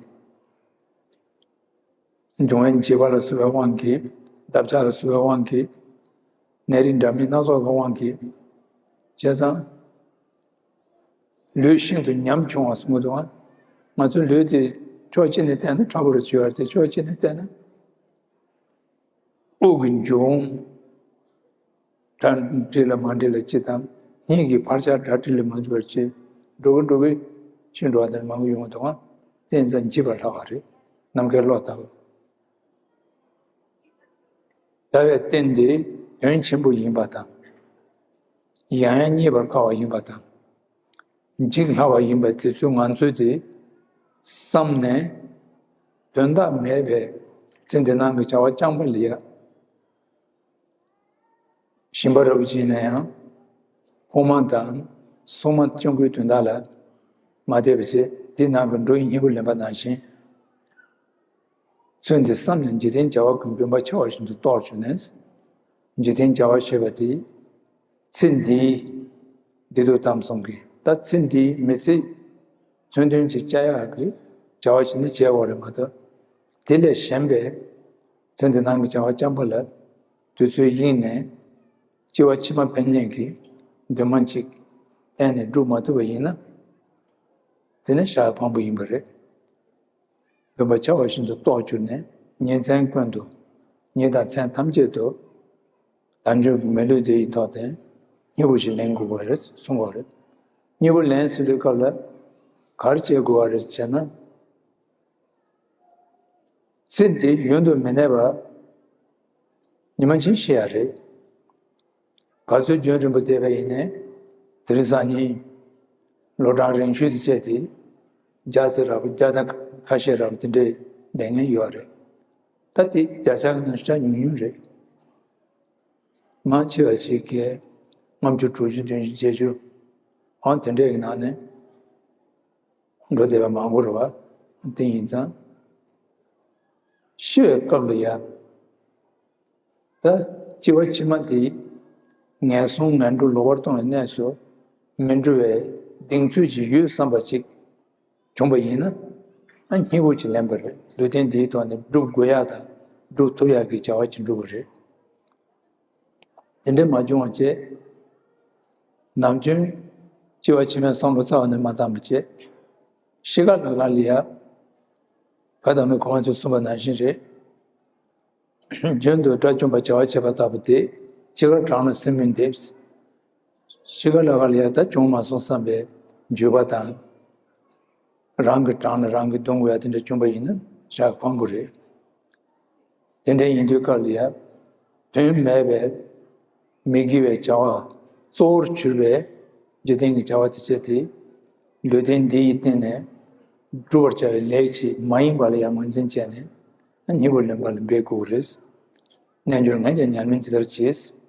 འབྱུང་བའི་འཇིགས་པ་ལ་སོགས་པའི་དབང་གིས། འདབ་ཆགས་ལ་སོགས་པའི་དབང་གིས། ནད་རིགས་འདྲ་མིན་སྣ་ཚོགས་ཀྱི་དབང་གིས། བྱས་ཙང་། ལུས་ཤིན་ཏུ་ཉམ་ཆུང་བ་གསུངས་འདུག་ག། ང་ཚོའི་ལུས་དེ་ཕྱོགས་གཅིག་ནས་བལྟས་ན་ཁྲ་བོ་རུ་བྱེད་ཡོད་རེད་དེ། ཕྱོགས་གཅིག་ནས་བལྟས་ན། དབུགས་ཀྱི་འབྱུང་འདྲ་འགྲིག་ལ་མ་འགྲིག་ལ་སྤྱི་དང་། སྙིང་གི་བར་ཆད་འདྲ་འགྲིག་ལ་མ་འགྲིག་པར་བྱེད། འགྲོ་གི་འགྲོ་གི་ཤི་འགྲོ་བ་དེ་མང་པོ་ཡོང་གི་འདུག་ག། དེ་ཡིན་ཙང་འཇིགས་པར་སླ་བ་རེད། ནམ་མཁའི་གློག་ལྟ་བུ། ལྟ་བའི་རྟེན་དེ་དོན་ཆེན་པོ་ཡིན་པ་དང་། ཡང་ཡང་རྙེད་པར་དཀའ་བ་ཡིན་པ་དང་། འཇིགས་སླ་བ་ཡིན་པ་དེ་ཚོ་ང་ཚོས་དེ་བསམ་ནས། དོན་དག་མེད་པའི་ཚེ་འདི་སྣང་གི་བྱ་བ་རྐྱང་པ་ལ་ཡ། ཞིང་པ་རབ་ཅིག་ཡིན་ན་ཡང་། ཕོ་མ་དང་སྲུང་མ་སྤྱང་ཀིའི་དོན་དག་ལ་མ་བལྟས་པ་བྱས། དེའི་ནང་གི་འགྲོ་བའི་སྙིང་པོ་ལེན་པ་ནང་བཞིན། ཚུལ་འདི་བསམ་ནས་འཇིག་རྟེན་བྱ་བ་ཀུན་བདེན་པར་འཆར་བ་བཞིན་དུ་རྟོགས་བྱུང་ནས། འཇིག་རྟེན་བྱ་བ་ཞེས་པ་དེ་ཚེ་འདིའི་བདེ་སྡུག་གཏམ་གསུམ་གྱི། ད་ཚེ་འདིའི་མི་ཚེ་མཚོན་དོན་ཅིག་བཅའ་ཡག་གི་བྱ་བ་ཞིག་ནི་བྱས་ཡོད་རེད་མ་གཏོགས། དེ་ལས་གཞན་པའི་ཚེ་འདི་སྣང་གི་བྱ་བ་རྐྱང་པ་ལ་དུས་ཚོད་གཡེང་ནས་སྐྱེ་བ་ཕྱི་མ་ཕན་ཉེས་ཀྱི་འདུན་མ་ཅིག་གཏན་ནས་སྒྲུབ་མ་ཐུབ་པ་ཡིན་ན། དེ་ནི་ཞག་ཕངས་པོ་ཡིན་པ་རེད། བདེན་པར་འཆར་བ་བཞིན་དུ་རྟོགས་གྱུར་ནས། ཉིན་མཚན་ཀུན་ཏུ་ཉིན་དང་མཚན་ཐམས་ཅད་དུ་དལ་འབྱོར་གྱི་མི་ལུས་འདི་ཡི་ཐོག་ཏུ་སྙིང་པོ་ཞིག་ལེན་དགོས་པ་རེད་གསུང་གི་ཡོད་རེད། སྙིང་པོ་ལེན་ཟེར་དུས་སྐབས་ལ་ག་རེ་བྱེད་དགོས་པ་རེད་ཟེར་ན། ཚེ་འདི་ཡུན་དུ་མི་གནས་པ། ཉི་མ་གཅིག་ཤི་ཡ་རེད། ག་ཚོད་རྒྱུན་རིང་པོ་བསྡད་པ་ཡིན་ནའི། དེ་རིང་སང་ཉིན་ལོ་གྲངས་རིང་ཤོས་དེ་བྱས་ཏེ། བརྒྱ་ཙམ་རག་པ། བརྒྱ་དང་ཁ་ཤས་རག་པ་དེ་འདྲའི་བསྡད་མཁན་ཡོད་རེད། ད་དེ་བརྒྱ་ཆ་གི་ནང་ཞེ་དྲག་ཉུང་ཉུང་རེད། མང་ཆེ་བ་ཞིག་གིས་ལྔ་བཅུ། དྲུག་ཅུ། བདུན་ཅུ། བརྒྱད་ཅུ། འོ་དེ་འདྲའི་གི་ནང་ནས། འགྲོ་བསྡད་པ་མང་པོ་རེད་པ། དེ་ཡིན་ཙང་། ཤི་བའི་སྐབས་ལ་ཡ། ད་སྐྱེ་བ་ཕྱི་མ་དེ་ངན་སོང་ངན་འགྲོ་ལོག་པར་ལྟུང་བའི་གནས་སུ་མི་འགྲོ་བའི་གདེང་ཚོད་ཅིག་ཡོད་བསམ་པ་ཅིག་བྱུང་བ་ཡིན་ན། ཨ། སྙིང་པོ་ཅིག་ལེན་པ་རེད། ལུས་རྟེན་འདིའི་ཐོག་ནས་སྒྲུབ་དགོས་ཡག་དང་སྒྲུབ་ཐུབ་ཡག་གི་བྱ་བ་ཅིག་སྒྲུབ་པ་རེད། དེ་འདྲ་མ་བྱུང་བ་བྱས། ནམ་རྒྱུན་སྐྱེ་བ་ཕྱི་མའི་བསམ་བློ་རྩ་བ་ནས་མ་བཏང་བ་བྱས། ཤི་ཁ་ལ་ཁ་ལ་ཡ། བཀའ་གདམས་པའི་གོ་བ་ཚོས་གསུངས་པ་ནང་བཞིན་རེད། རྒྱུན་དུ་དགྲ་བཅོམ་པར་བྱ་བ་བྱེད་པ་ལྟ་བུ་དེ། འཆི་ཁར་བྲང་ལ་སྲིན་མོས་འདེབས། ཤི་ཁ་ལ་ཁ་ལ་ཡ། ད་བྱུང་མ་སོང་བསམ་པའི་འགྱོད་པ་དང་། རང་གི་བྲང་ལ་རང་གིས་རྡུང་དགོས་ཡ་དེ་འདྲ་བྱུང་བ་ཡིན་ན་ཞག་ཕངས་པོ་རེད། དེ་འདྲ་ཡིན་དུས་སྐབས་ལ་ཡ། དོན་མེད་པའི་མི་དགེ་བའི་བྱ་བ་གཙོ་བོར་གྱུར་པའི་འཇིག་རྟེན་གྱི་བྱ་བ་དེ་བྱས་ཏེ། ལུས་རྟེན་འདི་ཡི་སྟེང་ནས་སྒྲུབ་པར་བྱ་བའི་ལས་ཅིག་མ་ཡིན་པ་ལ་ཡང་ངོས་འཛིན་བྱས་ནས། སྙིང་པོ་ལེན་པ་ལ་འབད་དགོས་རེད། རྣལ་འབྱོར་ངས་ཀྱང་ཉམས་ལེན་ཇི་ལྟར་བྱེད།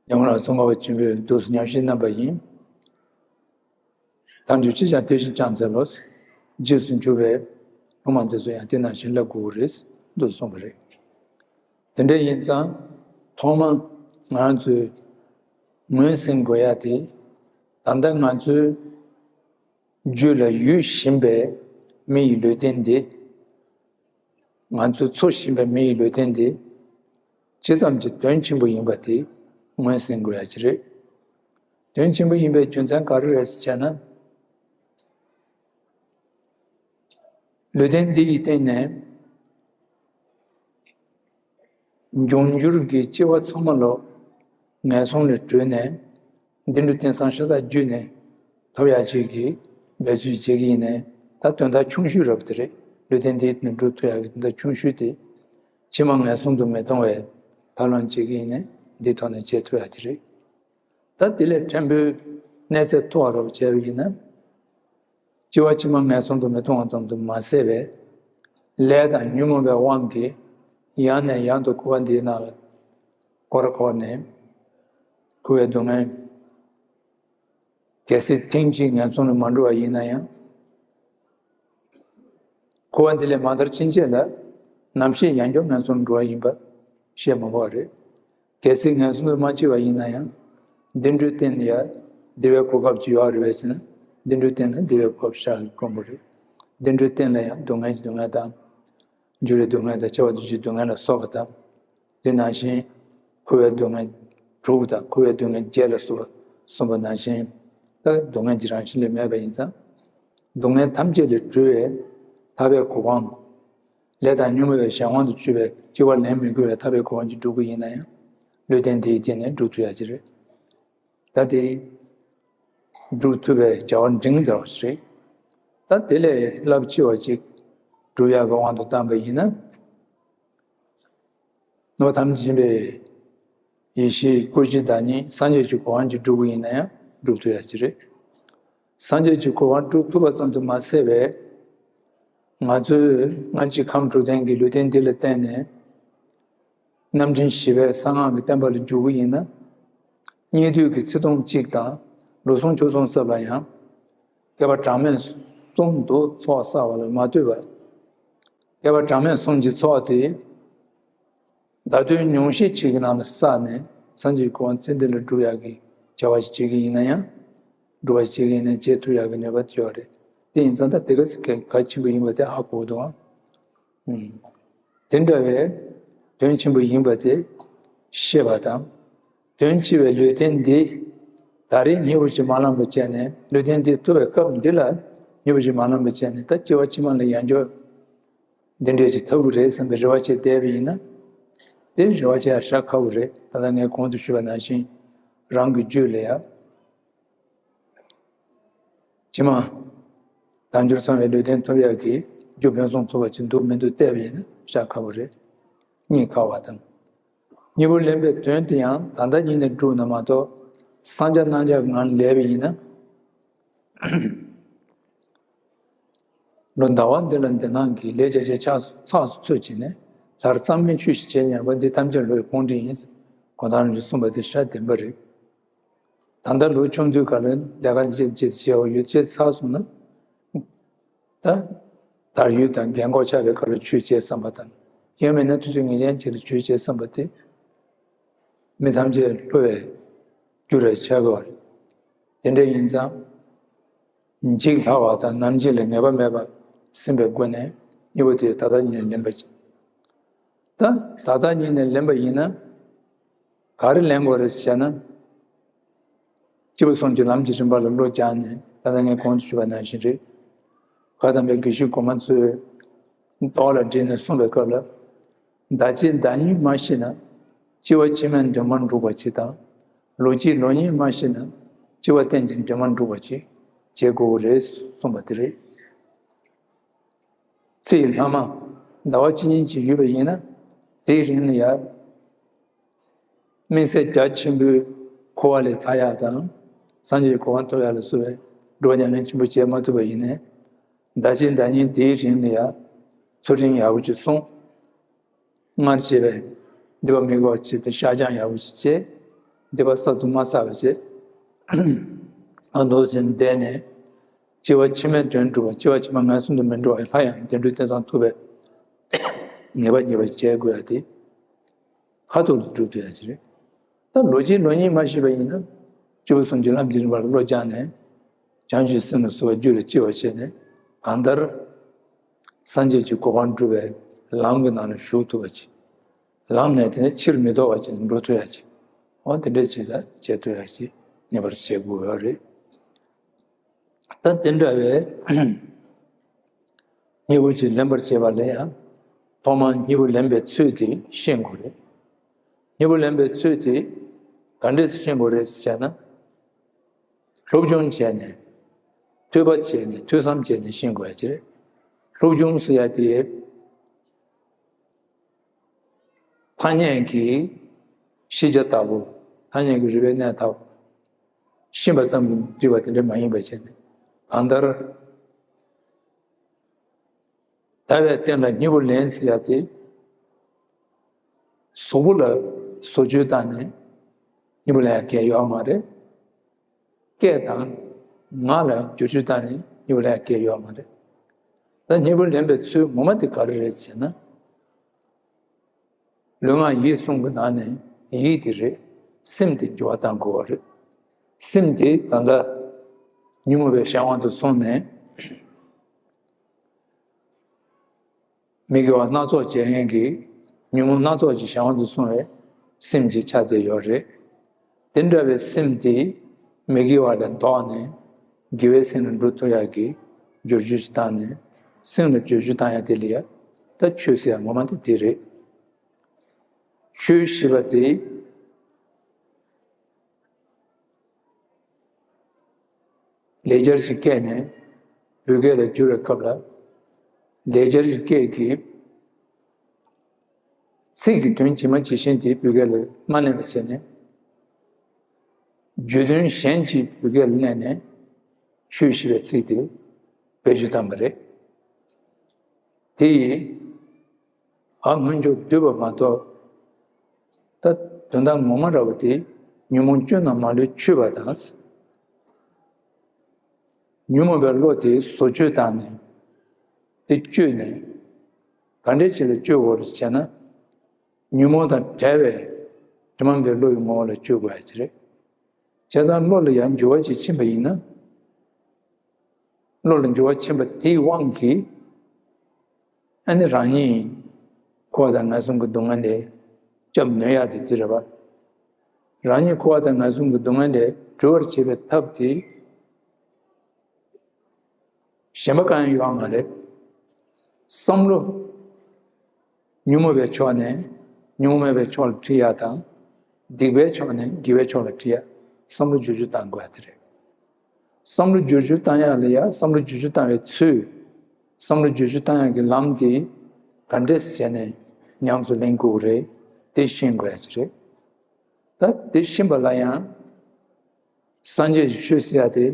ཉམས་ལ་ཙོང་ཁ་པ་ཆེན་པོས་འདུག་སེ་ཉམས་བཞེས་གནང་བ་ཡིན། ཐམས་ཅད་ཅིས་ཀྱང་དེ་བཞིན་སྦྱངས་འཚལ་ལོ། རྗེས་སུ་འཇུག་པའི་ སློབ་མ་དེ་ཚོ་ཡང་དེ་ནང་བཞིན་བསླབ་དགོས་ཀྱི་རེད་འདུག་གསུངས་པ་རེད། དེ་འདྲ་ཡིན་ཙང་ཐོག་མ་ང་ཚོས་ངོས་ཟིན་དགོས་ཡ་དེ། ད་ལྟ་ང་ཚོའི་རྒྱུད་ལ་ཡོད་བཞིན་པའི་མི་ཡི་ལུས་རྟེན་འདི། ང་ཚོས་འཚོ་བཞིན་པའི་མི་ཡི་ལུས་རྟེན་འདི། ཇི་ཙམ་གྱི་དོན་ཆེན་པོ་ཡིན་པ་དེ་ངོས་ཟིན་དགོས་ཡ་ཅིག་རེད། དོན་ཆེན་པོ་ཡིན་པའི་རྒྱུ་མཚན་ག་རེ་རེད་ཟེར་བྱས་ན། ལུས་རྟེན་འདི་ཡི་སྟེང་ནས། འབྱུང་འགྱུར་གྱི་སྐྱེ་བ་ཚང་མ་ལོ། ངན་སོང་ལས་གྲོལ་ནས། བདེ་འགྲོའི་རྟེན་སངས་ཤ་སྟག་བརྒྱུད་ནས། ཐོབ་ཡག་ཅིག་གི་འབད་རྩོལ་བྱེད་ཀྱི་ཡིན་ནའི། ད་དོན་དག་ཆུང་ཤོས་རབ་དེ་རེད། ལུས་རྟེན་འདི་ནས་འགྲུབ་ཐུབ་ཡག་གི་དོན་དག་ཆུང་ཤོས་དེ། ཕྱི་མ་ངན་སོང་དུ་མི་ལྟུང་བའི་ཐབས་ལམ་བྱེད་ཀྱི་ཡིན་ནའི་འདི་ཐོག་ནས་བྱེད་ཐུབ་ཡག་ཅིག་རེད། ད་དེ་ལས་ཕྲན་བུ་གནས་ཚད་མཐོ་བ་རབ་བྱས་པ་ཡིན་ན། སྐྱེ་བ་ཕྱི་མ་ངན་སོང་དུ་མི་ལྟུང་བ་ཙམ་དུ་མ་ཟད་པའི། ལས་དང་ཉོན་མོངས་པའི་དབང་གིས་ཡང་ནས་ཡང་དུ་འཁོར་བ་འདིའི་ནང་ལ་འཁོར་འཁོར་ནས་འཁོར་བའི་སྡུག་བསྔལ། གལ་སྲིད་ཐེངས་གཅིག་ངན་སོང་ལ་མ་འགྲོ་བ་ཡིན་ན་ཡང་། འཁོར་བ་འདི་ལས་མ་ཐར་ཕྱིན་ཆད་ལ་ནམ་ཞིག་ཡང་བསྐྱར་ངན་སོང་ལ་འགྲོ་བ་ཡིན་པ་བཤད་མ་དགོས་པ་རེད། གལ་སྲིད་ངན་སོང་དུ་མ་སྐྱེས་པ་ཡིན་ན་ཡང་། བདེ་འགྲོའི་རྟེན་ལ་ཡང་བདེ་བའི་གོ་སྐབས་ཅིག་ཡོད་རེད་པས་ཟེར་ན། བདེ་འགྲོའི་རྟེན་ལ་བདེ་བའི་གོ་སྐབས་ཤར་གྱི་དཀོན་པོ་རེད། བདེ་འགྲོའི་རྟེན་ལ་ཡང་སྡུག་བསྔལ་གྱི་སྡུག་བསྔལ་དང་། འགྱུར་བའི་སྡུག་བསྔལ་དང་། སྐྱེ་བ་དུས་གཅིག་སྡུག་བསྔལ་ལ་སོགས་པ་དང་། དེ་ནང་བཞིན་འཁོར་བའི་སྡུག་བསྔལ་དྲུག་དང་། འཁོར་བའི་སྡུག་བསྔལ་བརྒྱད་ལ་སོགས་པ་གསུངས་པ་ནང་བཞིན། ད་སྡུག་བསྔལ་གྱི་རང་བཞིན་ལས་མེད་པ་ཡིན་ཙང་། སྡུག་བསྔལ་ཐམས་ཅད་ལས་གྲོལ་བའི་ཐར་པའི་གོ་འཕང་། ལས་དང་ཉོན་མོངས་པའི་གཞན་དབང་དུ་གྱུར་པའི་སྐྱེ་བ་ལེན་མི་དགོས་པའི་ཐར་པའི་གོ་འཕང་ཅིག་སྒྲུབ་ཀྱི་ཡིན་ན་ཡང་། ལུས་རྟེན་འདིའི་སྟེང་ནས་སྒྲུབ་ཐུབ་ཡ་ཅིག་རེད། ད་དེ་སྒྲུབ་ཐུབ་པའི་བྱ་བ་འབྲིང་ཙམ་ཞིག་རེད། ད་དེ་ལས་རླབས་ཆེ་བ་ཅིག་སྒྲུབ་ཡག་གི་དབང་དུ་བཏང་པ་ཡིན་ན། ནོར་ཐམས་ཅད་མཁྱེན་པའི་ཡེ་ཤེས་སྐུ་བཞི་བདག་ཉིད་སངས་རྒྱས་ཀྱི་གོ་འཕང་ཅིག་སྒྲུབ་ཀྱི་ཡིན་ན་ཡང་སྒྲུབ་ཐུབ་ཡག་ཅིག་རེད། སངས་རྒྱས་ཀྱི་གོ་འཕང་སྒྲུབ་ཐུབ་པ་ཙམ་དུ་མ་ཟད་པའི། ང་ཚོས་སྔར་གྱི་ཁམས་དྲུག་ལྡན་གྱི་ལུས་རྟེན་འདི་ལ་བརྟེན་ནས། རྣམ་འདྲེན་བཞི་པའི་གསང་སྔགས་ཀྱི་བསྟན་པ་ལ་འཇུག་གི་ཡིན་ན། སྙིགས་དུས་ཀྱི་ཚེ་ཐུང་གཅིག་དང་ལོ་གསུམ་ཕྱོགས་གསུམ་སྐབས་ལ་ཡང་། བསྐལ་པ་གྲངས་མེད་གསུམ་དུ་ཚོགས་བསགས་པ་ལ་མ་ལྟོས་པར། བསྐལ་པ་གྲངས་མེད་གསུམ་གྱི་ཚོགས་དེ། བརྡ་དོན་ཉུང་ཤས་ཅིག་གི་ནང་ལ་བསགས་ནས་སངས་རྒྱས་ཀྱི་གོ་འཕང་ཚེ་འདི་ལ་སྒྲུབ་ཡག་གི་བྱ་བ་ཞིག་བྱེད་ཀྱི་ཡིན་ན་ཡང་། སྒྲུབ་པ་བྱེད་ཀྱི་ཡིན་ན་བྱེད་ཐུབ་ཡག་གི་ནུས་པ་དེ་ཡོད་རེད། དེ་ཡིན་ཙང་ད་དེ་ག་ཚོད་གལ་ཆེན་པོ་ཡིན་པ་དེ་ཧ་གོ་འདུག་ཨང་། དེ་འདྲ་བའི་དོན་ཆེན་པོ་ཡིན་པ་དེ་ཤེས་པ་དང་། དོན་ཆེ་བའི་ལུས་རྟེན་འདི་ད་རེས་སྙིང་པོ་ཞིག་མ་བླངས་པ་བྱས་ནས། ལུས་རྟེན་འདི་ཐོབ་པའི་སྐབས་འདི་ལ་སྙིང་པོ་ཞིག་མ་བླངས་པ་བྱས་ནས། ད་སྐྱེ་བ་ཕྱི་མ་ལ་ཡང་བསྐྱར་འདི་འདྲས་ཅིག་ཐོབ་ཀྱི་རེད་བསམ་པའི་རེ་བ་བྱས་བསྡད་པ་ཡིན་ན། དེ་རེ་བ་བྱེད་ཡ་ཧྲ་ཁག་པོ་རེད། ད་ལྟ་ངས་གོང་དུ་ཞུས་པ་ནང་བཞིན་རང་གི་རྒྱུད་ལ་ཡ། ཕྱི་མ་དལ་འབྱོར་ཚང་བའི་ལུས་རྟེན་ཐོབ་ཡག་གི་རྒྱུ་ཕུན་སུམ་ཚོགས་པ་ཅིག་འདུག་མི་འདུག་བལྟས་པ་ཡིན་ན་ཤ་ཁ་བོ་རེད། རྙེད་ཁ་བ་དང་། སྙིང་པོ་ལེན་པའི་དོན་དེ་ཡང་ད་ལྟ་ཉིད་ནས་བསྒྲུབས་ན་མ་གཏོགས། བསམ་བྱ་རྣམ་བྱ་ངང་ལས་པ་ཡིན་ན། ལོ་ཟླ་བ་འདི་ལ་འདི་སྣང་གི་ལས་བྱ་བྱེད་ཆགས་སུ་ཚོད་བྱས་ནས། ལྷར་གཙང་མའི་ཆོས་ཤིག་བྱེད་སྙམ་པ་འདི་ཐམས་ཅད་བློའི་ཕུང་འདྲེན་ཡིན། གོང་དང་རང་གིས་གསུངས་པ་དེ་ཤ་བདེན་པ་རེད། ད་ལྟ་ལོ་ཆུང་དུས་སྐབས་ལ་ལས་ཀ་ཅིག་ཅིག་བྱེད་པ་ཡོད་ཚད་ཚར་སོང་ན། ད་དར་ཡུལ་དང་རྒན་གོག་ཆགས་པའི་སྐབས་ལ་ཆོས་བྱེད་བསམ་པ་དང་། ཡང་མིན་ན་དུས་ཚོད་ངེས་ཅན་ཅིག་ལ་ཆོས་བྱེད་བསམ་པ་དེ། མི་ཐམས་ཅད་བསླུ་བའི་རྒྱུ་རེ་ཆགས་ཀྱི་ཡོད་རེད། དེ་འདྲ་ཡིན་ཙང་། འཇིག་སླ་བ་དང་ནམ་འཇིག་ལ་ངེས་པ་མེད་པ་སེམས་པའི་སྒོ་ནས་སྙིང་པོ་དེ་ད་ལྟ་ཉིད་ནས་ལེན་པ་ཅིག་ད་ད་ལྟ་ཉིད་ནས་ལེན་པ་ཡིན་ན། ག་རེ་ལེན་དགོས་རེད་ཟེར་ན། སྐྱེས་བུ་གསུམ་གྱི་ལམ་གྱི་རིམ་པ་ལ་བློ་སྦྱངས་ནས། ད་ལྟ་ངས་གོང་དུ་ཞུས་པ་ནང་བཞིན་རེད། བཀའ་གདམས་པའི་དགེ་བཤེས་གོང་མ་ཚོས་རྟོགས་ལ་བསྒྲིལ་ནས་གསུངས་པའི་སྐབས་ལ། བདག་གཅེས་བདག་ཉིད་མ་ཤེས་ན། སྐྱེ་བ་ཕྱི་མའི་འདུན་མ་འགྲུབ་པ་ཅིག་དང་། ལོ་གཅིག་ལོ་གཉིས་མ་ཤེས་ན། སྐྱེ་བ་གཏན་གྱི་འདུན་མ་འགྲུབ་པ་ཅིག་བྱེད་དགོས་ཀྱི་རེད་གསུངས་པ་དེ་རེད། ཚེ་ཡི་ལྷག་མ་ཟླ་བ་གཅིག་གཉིས་ཅིག་ཡོད་པ་ཡིན་ན། དེའི་རིང་ལ་ཡང་དམིགས་བསལ་རྒྱ་ཆེན་པོའི་འཁོར་བ་ལས་ཐར་ཡག་དང་། སངས་རྒྱས་ཀྱི་གོ་འཕང་ཐོབ་ཡག་ལ་སོགས་པའི་སྒྲུབ་པ་ཉམས་ལེན་ཆེན་པོ་བྱེད་མ་ཐུབ་པ་ཡིན་ནའི། བདག་གཅེས་བདག་ཉིད་དེའི་རིང་ལ་ཡང་ཚུལ་ཁྲིམས་ཡག་པོ་ཅིག་སྲུང་། སྔར་བྱས་པའི་སྡིག་པ་མི་དགེ་བ་ཅིག་དང་བཤགས་སྦྱང་ཡག་པོ་ཅིག་བྱས། སྡིག་པ་བསགས་དང་མ་བསགས་པ་བྱས། ཨ་མདོ་ཟེར་བསྡད་ནས། སྐྱེ་བ་ཕྱི་མའི་དོན་སྒྲུབ་པ། སྐྱེ་བ་ཕྱི་མ་ངན་སོང་དུ་མི་འགྲོ་བའི་སླར་ཡང་བདེ་འགྲོའི་རྟེན་དང་ཐུག་པའི་ངེས་པ་རྙེད་པར་བྱེད་དགོས་ཡ་དེ་ཁ་ཐུག་ལ་སྒྲུབ་ཐུབ་ཡ་ཅིག་རེད། ད་ལོ་གཅིག་ལོ་གཉིས་མ་ཤི་བ་ཡིན་ན། སྐྱེས་བུ་གསུམ་གྱི་ལམ་གྱི་རིམ་པར་བློ་སྦྱངས་ནས། བྱང་ཆུབ་སེམས་ལ་གསོལ་བ་རྒྱུད་ལ་སྐྱེ་བར་བྱས་ནས། གང་ལྟར་སངས་རྒྱས་ཀྱི་གོ་འཕང་སྒྲུབ་པའི་ལམ་གྱི་ནང་ལ་ཞུགས་ཐུབ་པ་ཅིག། ལམ་ནས་དེ་ནས་ཕྱིར་མི་ལྡོག་པ་ཅིག་འགྲོ་ཐུབ་ཡ་ཅིག། འོ་དེ་འདྲའི་ཅིག་ལ་བྱེད་ཐུབ་ཡ་ཅིག་ངེས་པར་བྱེད་དགོས་ཡོད་རེད། ད་དེ་འདྲ་བའི་གཉིས་པོ་ཅིག་ལེན་པར་བྱེད་པ་ལ་ཡང་། ཐོག་མར་གཉིས་པོ་ལེན་པའི་ཚུལ་དེ་ཤེས་དགོས་རེད། གཉིས་པོ་ལེན་པའི་ཚུལ་དེ་ག་འདྲས་ཤེས་དགོས་རེད་ཟེར་ན། སློབ་སྦྱོང་བྱས་ནས། ཐོས་པ་བྱས་ནས། ཐོས་བསམ་བྱས་ནས་ཤེས་དགོས་ཡ་ཅིག་རེད། སློབ་སྦྱོང་ཟེར་ཡ་དེ། ཐ་སྙད་ཀྱི་ཤེས་བྱ་ལྟ་བུ། ཐ་སྙད་ཀྱི་རིགས་པའི་གནས་ལྟ་བུ། ཤེས་པ་ཙམ་གྱིས་འགྲིག་པ་དེ་འདྲ་མ་ཡིན་པ་བྱས་ནས། གང་ལྟར་ལྟ་བའི་རྟེན་ལ་གཉིས་པོ་ལེན་ཟེར་ཡ་དེ། གཟུགས་པོ་ལ་བཟོ་བཅོས་བཏང་ནས་གཉིས་པོ་ལེན་ཡ་གལ་ཡོད་མ་རེད། སྐད་དང་ངག་ལ་བསྒྱུར་བཅོས་བཏང་ནས་གཉིས་པོ་ལེན་ཡ་གལ་ཡོད་མ་རེད། ད་གཉིས་པོ་ལེན་པའི་ཚུལ་ངོ་མ་དེ་ག་རེ་རེད་ཟེར་ན། ལུས་ངག་ཡིད་གསུམ་གྱི་ནང་ནས་ཡིད་དེ་རེད། སེམས་དེ་འགྱུར་བ་གཏང་དགོས་པ་རེད། སེམས་དེ་ད་ལྟ་ཉོན་མོངས་པའི་གཞན་དབང་དུ་སོང་ནས། མི་དགེ་བ་སྣ་ཚོགས་བྱེད་མཁན་གྱི་ཉོན་མོངས་སྣ་ཚོགས་ཀྱི་གཞན་དབང་དུ་སོང་བའི་སེམས་ཀྱི་ཆ་དེ་ཡོད་རེད། དེ་འདྲ་བའི་སེམས་དེ་མི་དགེ་བ་ལས་ལྡོག་ནས་དགེ་བའི་སེམས་ལ་འགྲོ་ཐུབ་ཡག་གི་བསྒྱུར་བཅོས་ཤིག་བཏང་ནས། སེམས་ལ་བསྒྱུར་བཅོས་བཏང་ཡག་དེ་ལ་ཡ་ད་ཆོས་ཟེར་ཡ་ངོ་མ་དེ་དེ་རེད། ཆོས་ཞེས་པ་དེ། ལེགས་སྦྱར་གྱི་སྐད་ནས་བོད་སྐད་ལ་བསྒྱུར་བའི་སྐབས་ལ། ལེགས་སྦྱར་གྱི་སྐད་ཀྱི་ཚིག་གི་དོན་ཇི་མ་ཇི་བཞིན་དེ་བོད་སྐད་ལ་མ་བསྣན་པ་བྱས་ནས། བརྗོད་དོན་གཞན་གྱིས་བོད་སྐད་ལ་བསྣན་ནས་ཆོས་ཞེས་པའི་ཚིག་དེ་བེད་སྤྱོད་བཏང་བ་རེད། དེ་ཡིས། ཨ། སྔོན་འཇུག་བསྡུས་པ་མ་གཏོགས། ད་དོན་དག་ངོ་མ་འདྲ་བོ་དེ་ཉོན་མོངས་སྐྱོན་རྣམས་མ་ལུས་འཆོས་པ་དང་། ཉོན་མོངས་པའི་བློ་དེ་བཟོ་བཅོས་བཏང་ནས། དེ་བཅོས་ནས། ག་འདྲས་ཅིག་ལ་བཅོས་དགོས་རེད་ཟེར་ན། ཉོན་མོངས་དང་བྲལ་བའི་དྲི་མ་མེད་པའི་བློ་ཡི་ངོ་བོ་ལ་བཅོས་དགོས་ཡ་ཅིག་རེད། བྱས་ཙང་བློ་ལ་ཡང་འགྱུར་བ་ཅིག་ཕྱིན་པ་ཡིན་ན། བློ་ལ་འགྱུར་བ་ཕྱིན་པ་དེའི་དབང་གིས། ཨ་ནི་རང་ཉིད་འཁོར་བ་དང་ངན་སོང་གི་སྡུག་བསྔལ་ལས་སྐྱོབ་ནུས་ཡག་དེ་དེ་རེད་པ། རང་ཉིད་འཁོར་བ་དང་ངན་སོང་གི་སྡུག་བསྔལ་ལས་གྲོལ་བར་བྱེད་པའི་ཐབས་དེ། གཞན་པ་གང་ཡང་ཡོད་མ་རེད། བསམ་བློ། ཉོན་མོངས་པའི་ཕྱོགས་ནས་ཉོན་མོངས་མེད་པའི་ཕྱོགས་ལ་ཁྲིད་ཡག་དང་། སྡིག་པའི་ཕྱོགས་ནས་དགེ་བའི་ཕྱོགས་ལ་ཁྲིད་ཡག། བསམ་བློ་བསྒྱུར་བཅོས་བཏང་དགོས་ཡག་དེ་རེད། བསམ་བློ་བསྒྱུར་བཅོས་བཏང་ཡག་ལ་ཡ། བསམ་བློ་བསྒྱུར་བཅོས་བཏང་བའི་ཚུལ། བསམ་བློ་བསྒྱུར་བཅོས་བཏང་ཡག་གི་ལམ་དེ་ག་འདྲས་བྱས་ནས་ཉམས་སུ་ལེན་དགོས་རེད། དེ་ཤེས་དགོས་ཡག་ཅིག་རེད། ད་དེ་ཤེས་པ་ལ་ཡང་སངས་རྒྱས་ཀྱི་ཆོས་ཟེར་ཡག་དེ་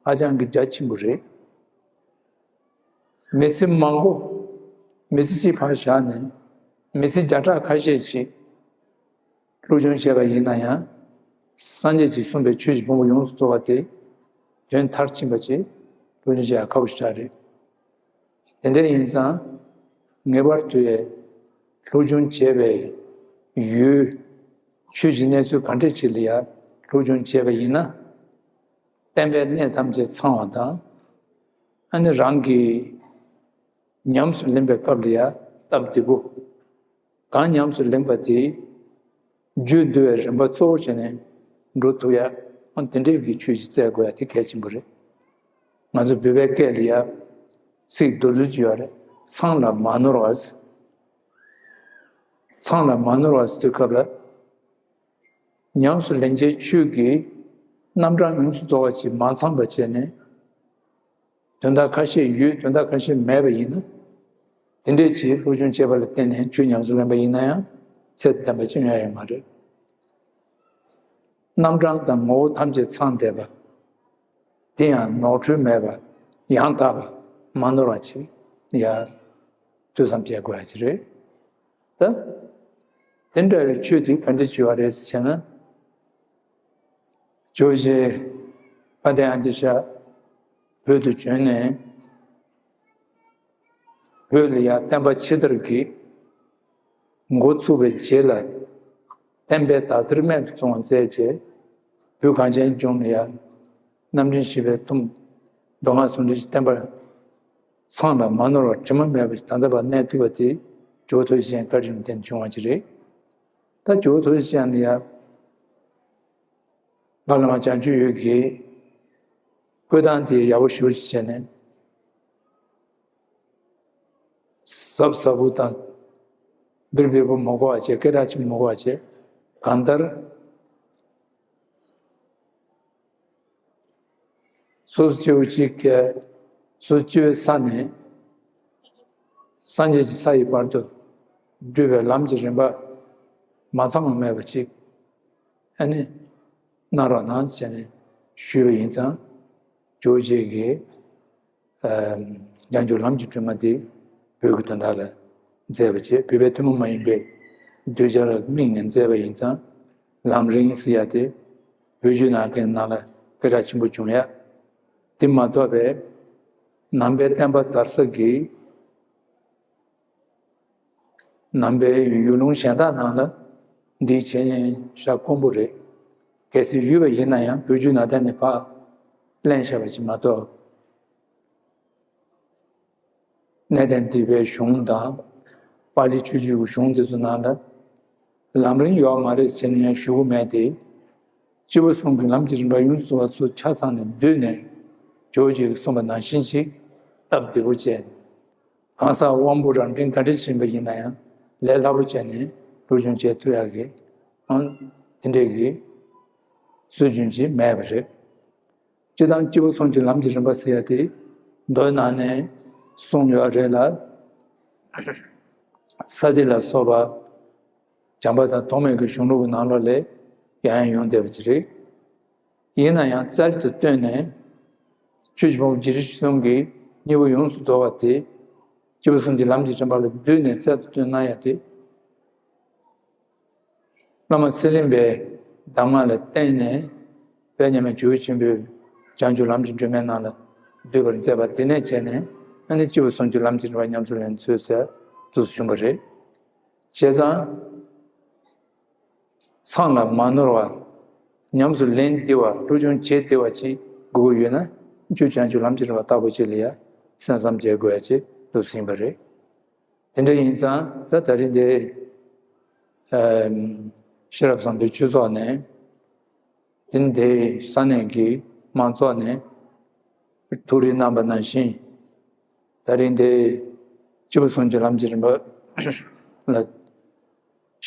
ཧ་ཅང་གི་རྒྱ་ཆེན་པོ་རེད། མི་ཚེ་མང་པོ། མི་ཚེ་གཅིག་ཕར་བཞག་ནས་མི་ཚེ་བརྒྱ་ཕྲག་ཁ་ཤས་ཤིག་སློབ་སྦྱོང་བྱས་པ་ཡིན་ན་ཡང་། སངས་རྒྱས་ཀྱིས་གསུངས་པའི་ཆོས་ཀྱི་ཕུང་པོ་ཡོངས་སུ་རྫོགས་པ་དེ་དོན་མཐར་ཕྱིན་པ་ཅིག་སློབ་སྦྱོང་བྱེད་ཡག་ཁག་པོ་ཞེ་དྲག་རེད། དེ་འདྲ་ཡིན་ཙང་། ངེས་པར་དུ་ཡང་སློབ་སྦྱོང་བྱས་པའི་ཡུལ། ཆོས་ཀྱི་གནས་ཚུལ་ག་འདྲ་ཅིག་ལ་ཡང་སློབ་སྦྱོང་བྱས་པ་ཡིན་ན། བསྟན་པའི་གནས་ཐམས་ཅད་ཚང་བ་དང་། ཨ་ནི་རང་གིས་ཉམས་སུ་ལེན་པའི་སྐབས་ལ་ཡང་སྟབས་བདེ་པོ། གང་ཉམས་སུ་ལེན་པ་དེ་རྒྱུད་འདུལ་བའི་རིམ་པ་གཙོ་བོ་བྱས་ནས་འགྲོ་ཐུབ་ཡ། ཨ། དེ་འདྲའི་གི་ཆོས་ཤིག་བཙལ་དགོས་ཡ་དེ་གལ་ཆེན་པོ་རེད། ང་ཚོ་བོད་པའི་སྐད་ལ་ཡ་ཚིག་མདོར་བསྡུས་ཅིག་ཡོད་རེད། ཚང་ལ་མ་ནོར་བ། ཚང་ལ་མ་ནོར་བ་ཟེར་དུས་སྐབས་ལ། ཉམས་སུ་ལེན་བྱའི་ཆོས་ཀྱི་རྣམ་གྲངས་ཡོངས་སུ་རྫོགས་པ་ཅིག་མ་ཚང་བ་བྱས་ནས། དོན་དག་ཁ་ཤས་ཡོད། དོན་དག་ཁ་ཤས་མེད་པ་ཡིན་ན། དེ་འདྲས་ཀྱི་སློབ་སྦྱོང་བྱས་པ་ལ་བརྟེན་ནས་ཆོས་ཉམས་སུ་ལེན་པ་ཡིན་ན་ཡང་ཚད་ལྡན་པ་ཅིག་ཡོང་ཡ་ཡོད་མ་རེད། རྣམ་གྲངས་དང་ངོ་བོ་ཐམས་ཅད་ཚང་བསྡད་པ། དེ་ཡང་ནོར་འཁྲུལ་མེད་པ། ཡང་དག་པ། མ་ནོར་བ་ཅིག་ཡ། ཐོས་བསམ་བྱེད་དགོས་ཡ་ཅིག་རེད། ད། དེ་འདྲ་བའི་ཆོས་དེ་ག་འདྲ་བྱེད་པ་རེད་ཟེར་ན། ཇོ་བོ་རྗེ་དཔལ་ལྡན་ཨ་ཏི་ཤ་ བོད་དུ་བྱོན་ནས། བོད་ལ་ཡང་བསྟན་པ་ཕྱི་དར་གྱི་འགོ་ཚུགས་པའི་རྗེས་ལ། བསྟན་པའི་དར་ཚིལ་རྨད་དུ་བྱུང་བ་མཛད་རྗེས། བོད་གངས་ཅན་ལྗོངས་ལ་ཡང་རྣམ་འདྲེན་བཞི་པའི་གཏུམ། མདོ་སྔགས་ཟུང་འབྲེལ་གྱི་བསྟན་པ་ཚང་ལ་མ་ནོར་བ་དྲི་མ་མེད་པ་ཞིག་ད་ལྟ་བར་གནས་ཐུབ་པ་དེ་ཇོ་བོ་ཐུགས་རྗེ་ཅན་བཀའ་དྲིན་བརྟེན་བྱུང་བ་ཅིག་རེད། ད་ཇོ་བོ་ཐུགས་རྗེ་ཅན་ལ་ཡང་། བླ་མ་བྱང་ཆུབ་འོད་ཀྱི་བསྐོས་ཐང་དེ་ཡག་པོ་ཞེ་པོ་ཅིག་བྱས་ནས། གཟབ་གཟབ་པོ་དང་། སྦིར་སྦིར་པོ་མ་དགོས་པ་བྱས། སྐད་གྲགས་ཆེན་པོ་མ་དགོས་པ་བྱས། གང་ལྟར། སོ་སོ་སྐྱེ་བོ་གཅིག་གིས་སོ་སོ་སྐྱེ་བོའི་ས་ནས་སངས་རྒྱས་ཀྱི་ས་ཡི་བར་དུ་བགྲོད་པའི་ལམ་གྱི་རིམ་པ་མ་ཚང་བ་མེད་པ་ཅིག་ཨ་ནི་གནང་རོགས་གནང་ཟེར་ནས་ཞུས་པ་ཡིན་ཙང་། ཇོ་བོ་རྗེ་གིས་ཨ་བྱང་ཆུབ་ལམ་གྱི་སྒྲོན་མ་དེ་བོད་ཀྱི་དོན་དག་ལ་མཛད་པ་བྱས། བོད་པའི་ཐུན་མོང་མ་ཡིན་པའི་གདུལ་བྱ་ལ་དམིགས་ནས་མཛད་པ་ཡིན་ཙང་། ལམ་རིམ་ཟེར་ཡ་དེ་བོད་བརྒྱུད་ནང་བསྟན་ནང་ལ་སྐད་གྲགས་ཆེན་པོ་བྱུང་ཡ། དེ་མ་གཏོགས་པའི་ནང་པའི་བསྟན་པ་དར་ས་གི། ནང་པའི་ཡུལ་ལུང་གཞན་དག་ནང་ལ་འདིའི་བྱས་ཉེས་བཞག་དཀོན་པོ་རེད། གལ་སྲིད་ཡོད་པ་ཡིན་ན་ཡང་བོད་བརྒྱུད་ནང་བསྟན་ནས་ཕར་ལེན་བཞག་པ་ཞིག་མ་གཏོགས། གནས་བརྟན་སྡེ་པའི་གཞུང་དང་། པཱ་ལི་ཆོས་བརྒྱུད་ཀྱི་གཞུང་དེ་ཚོ་ནང་ལ་ལམ་རིམ་ཡོད་མ་རེད་ཟེར་ནས་ཡང་ཞུ་གི་མེད་དེ། སྐྱེས་བུ་གསུམ་གྱི་ལམ་གྱི་རིམ་པ་ཡོངས་སུ་རྫོགས་པ་ཚུར་ཆ་ཚང་ནས་བསྡུས་ནས་ཇོ་བོ་རྗེས་གསུངས་པ་ནང་བཞིན་ཞིག་སྟབས་བདེ་པོ་བྱས། གང་ཟག་དབང་པོ་རང་དྲིན་ག་འདྲ་ཕྱིན་པ་ཡིན་ན་ཡང་ལས་སླ་པོ་བྱས་ནས་སློབ་སྦྱོང་བྱེད་ཐུབ་ཡག་གི་ཨང་དེ་འདྲས་ཀྱི་སྲོལ་རྒྱུན་ཅིག་མེད་པ་རེད། སྤྱིར་བཏང་སྐྱེས་བུ་གསུམ་གྱི་ལམ་གྱི་རིམ་པ་ཟེར་ཡ་དེ་མདོའི་ནང་ནས་གསུངས་ཡོད་རེད་ལ། ས་ཏི་ལ་སོགས་པ་བྱམས་པ་དང་ཐོགས་མེད་ཀྱི་གཞུང་ལུགས་ཀྱི་ནང་ལོགས་ལ་ཡང་ཡང་ཡོང་བསྡད་པ་ཅིག་རེད། ཡིན་ན་ཡང་རྩལ་དུ་བཏོན་ནས་ཆོས་ཀྱི་ཕུང་པོ་བརྒྱད་ཁྲི་བཞི་སྟོང་གི་སྙིང་པོ་ཡོངས་སུ་རྫོགས་པ་དེ་སྐྱེས་བུ་གསུམ་གྱི་ལམ་གྱི་རིམ་པ་ལ་བསྡུས་ནས་རྩལ་དུ་བཏོན་གནང་ཡ་དེ། བླ་མ་ཚེ་རིང་པའི་གདམས་ངག་ལ་བརྟེན་ནས་དཔལ་མཉམ་མེད་ཇོ་བོ་ཆེན་པོས་བྱང་ཆུབ་ལམ་གྱི་སྒྲོན་མེའི་ནང་ལ་བསྡུས་པར་མཛད་པ་དེ་ནས་བྱས་ནས་ཨ་ནི་སྐྱེས་བུ་གསུམ་གྱི་ལམ་གྱི་རིམ་པ་ཉམས་སུ་ལེན་ཚུལ་ཟེར་དུ་བྱུང་བ་རེད། བྱས་ཙང་། ཚང་ལ་མ་ནོར་བ། ཉམས་སུ་ལེན་བདེ་བ། སློབ་སྦྱོང་བྱེད་བདེ་བ་ཅིག་དགོས་ཀྱི་ཡོད་ན་ཁྱོད་བྱང་ཆུབ་ལམ་གྱི་རིམ་པ་ལྟ་བུ་ཅིག་ལ་ཡ་གསན་བསམ་བྱེད་དགོས་ཡ་ཅིག་འདུག་ཟིན་པ་རེད། དེ་འདྲ་ཡིན་ཙང་ད་ད་རིང་འདི་ཨམ་ཤེས་རབ་བཟང་པོའི་ཆོས་ཚོགས་ནས་དེ་འདི་ས་གནས་ཀྱི་མང་ཚོགས་ནས་ཐུགས་རེ་གནང་པ་ནང་བཞིན། ད་རིང་འདི་སྐྱེས་བུ་གསུམ་གྱི་ལམ་གྱི་རིམ་པ་ལ་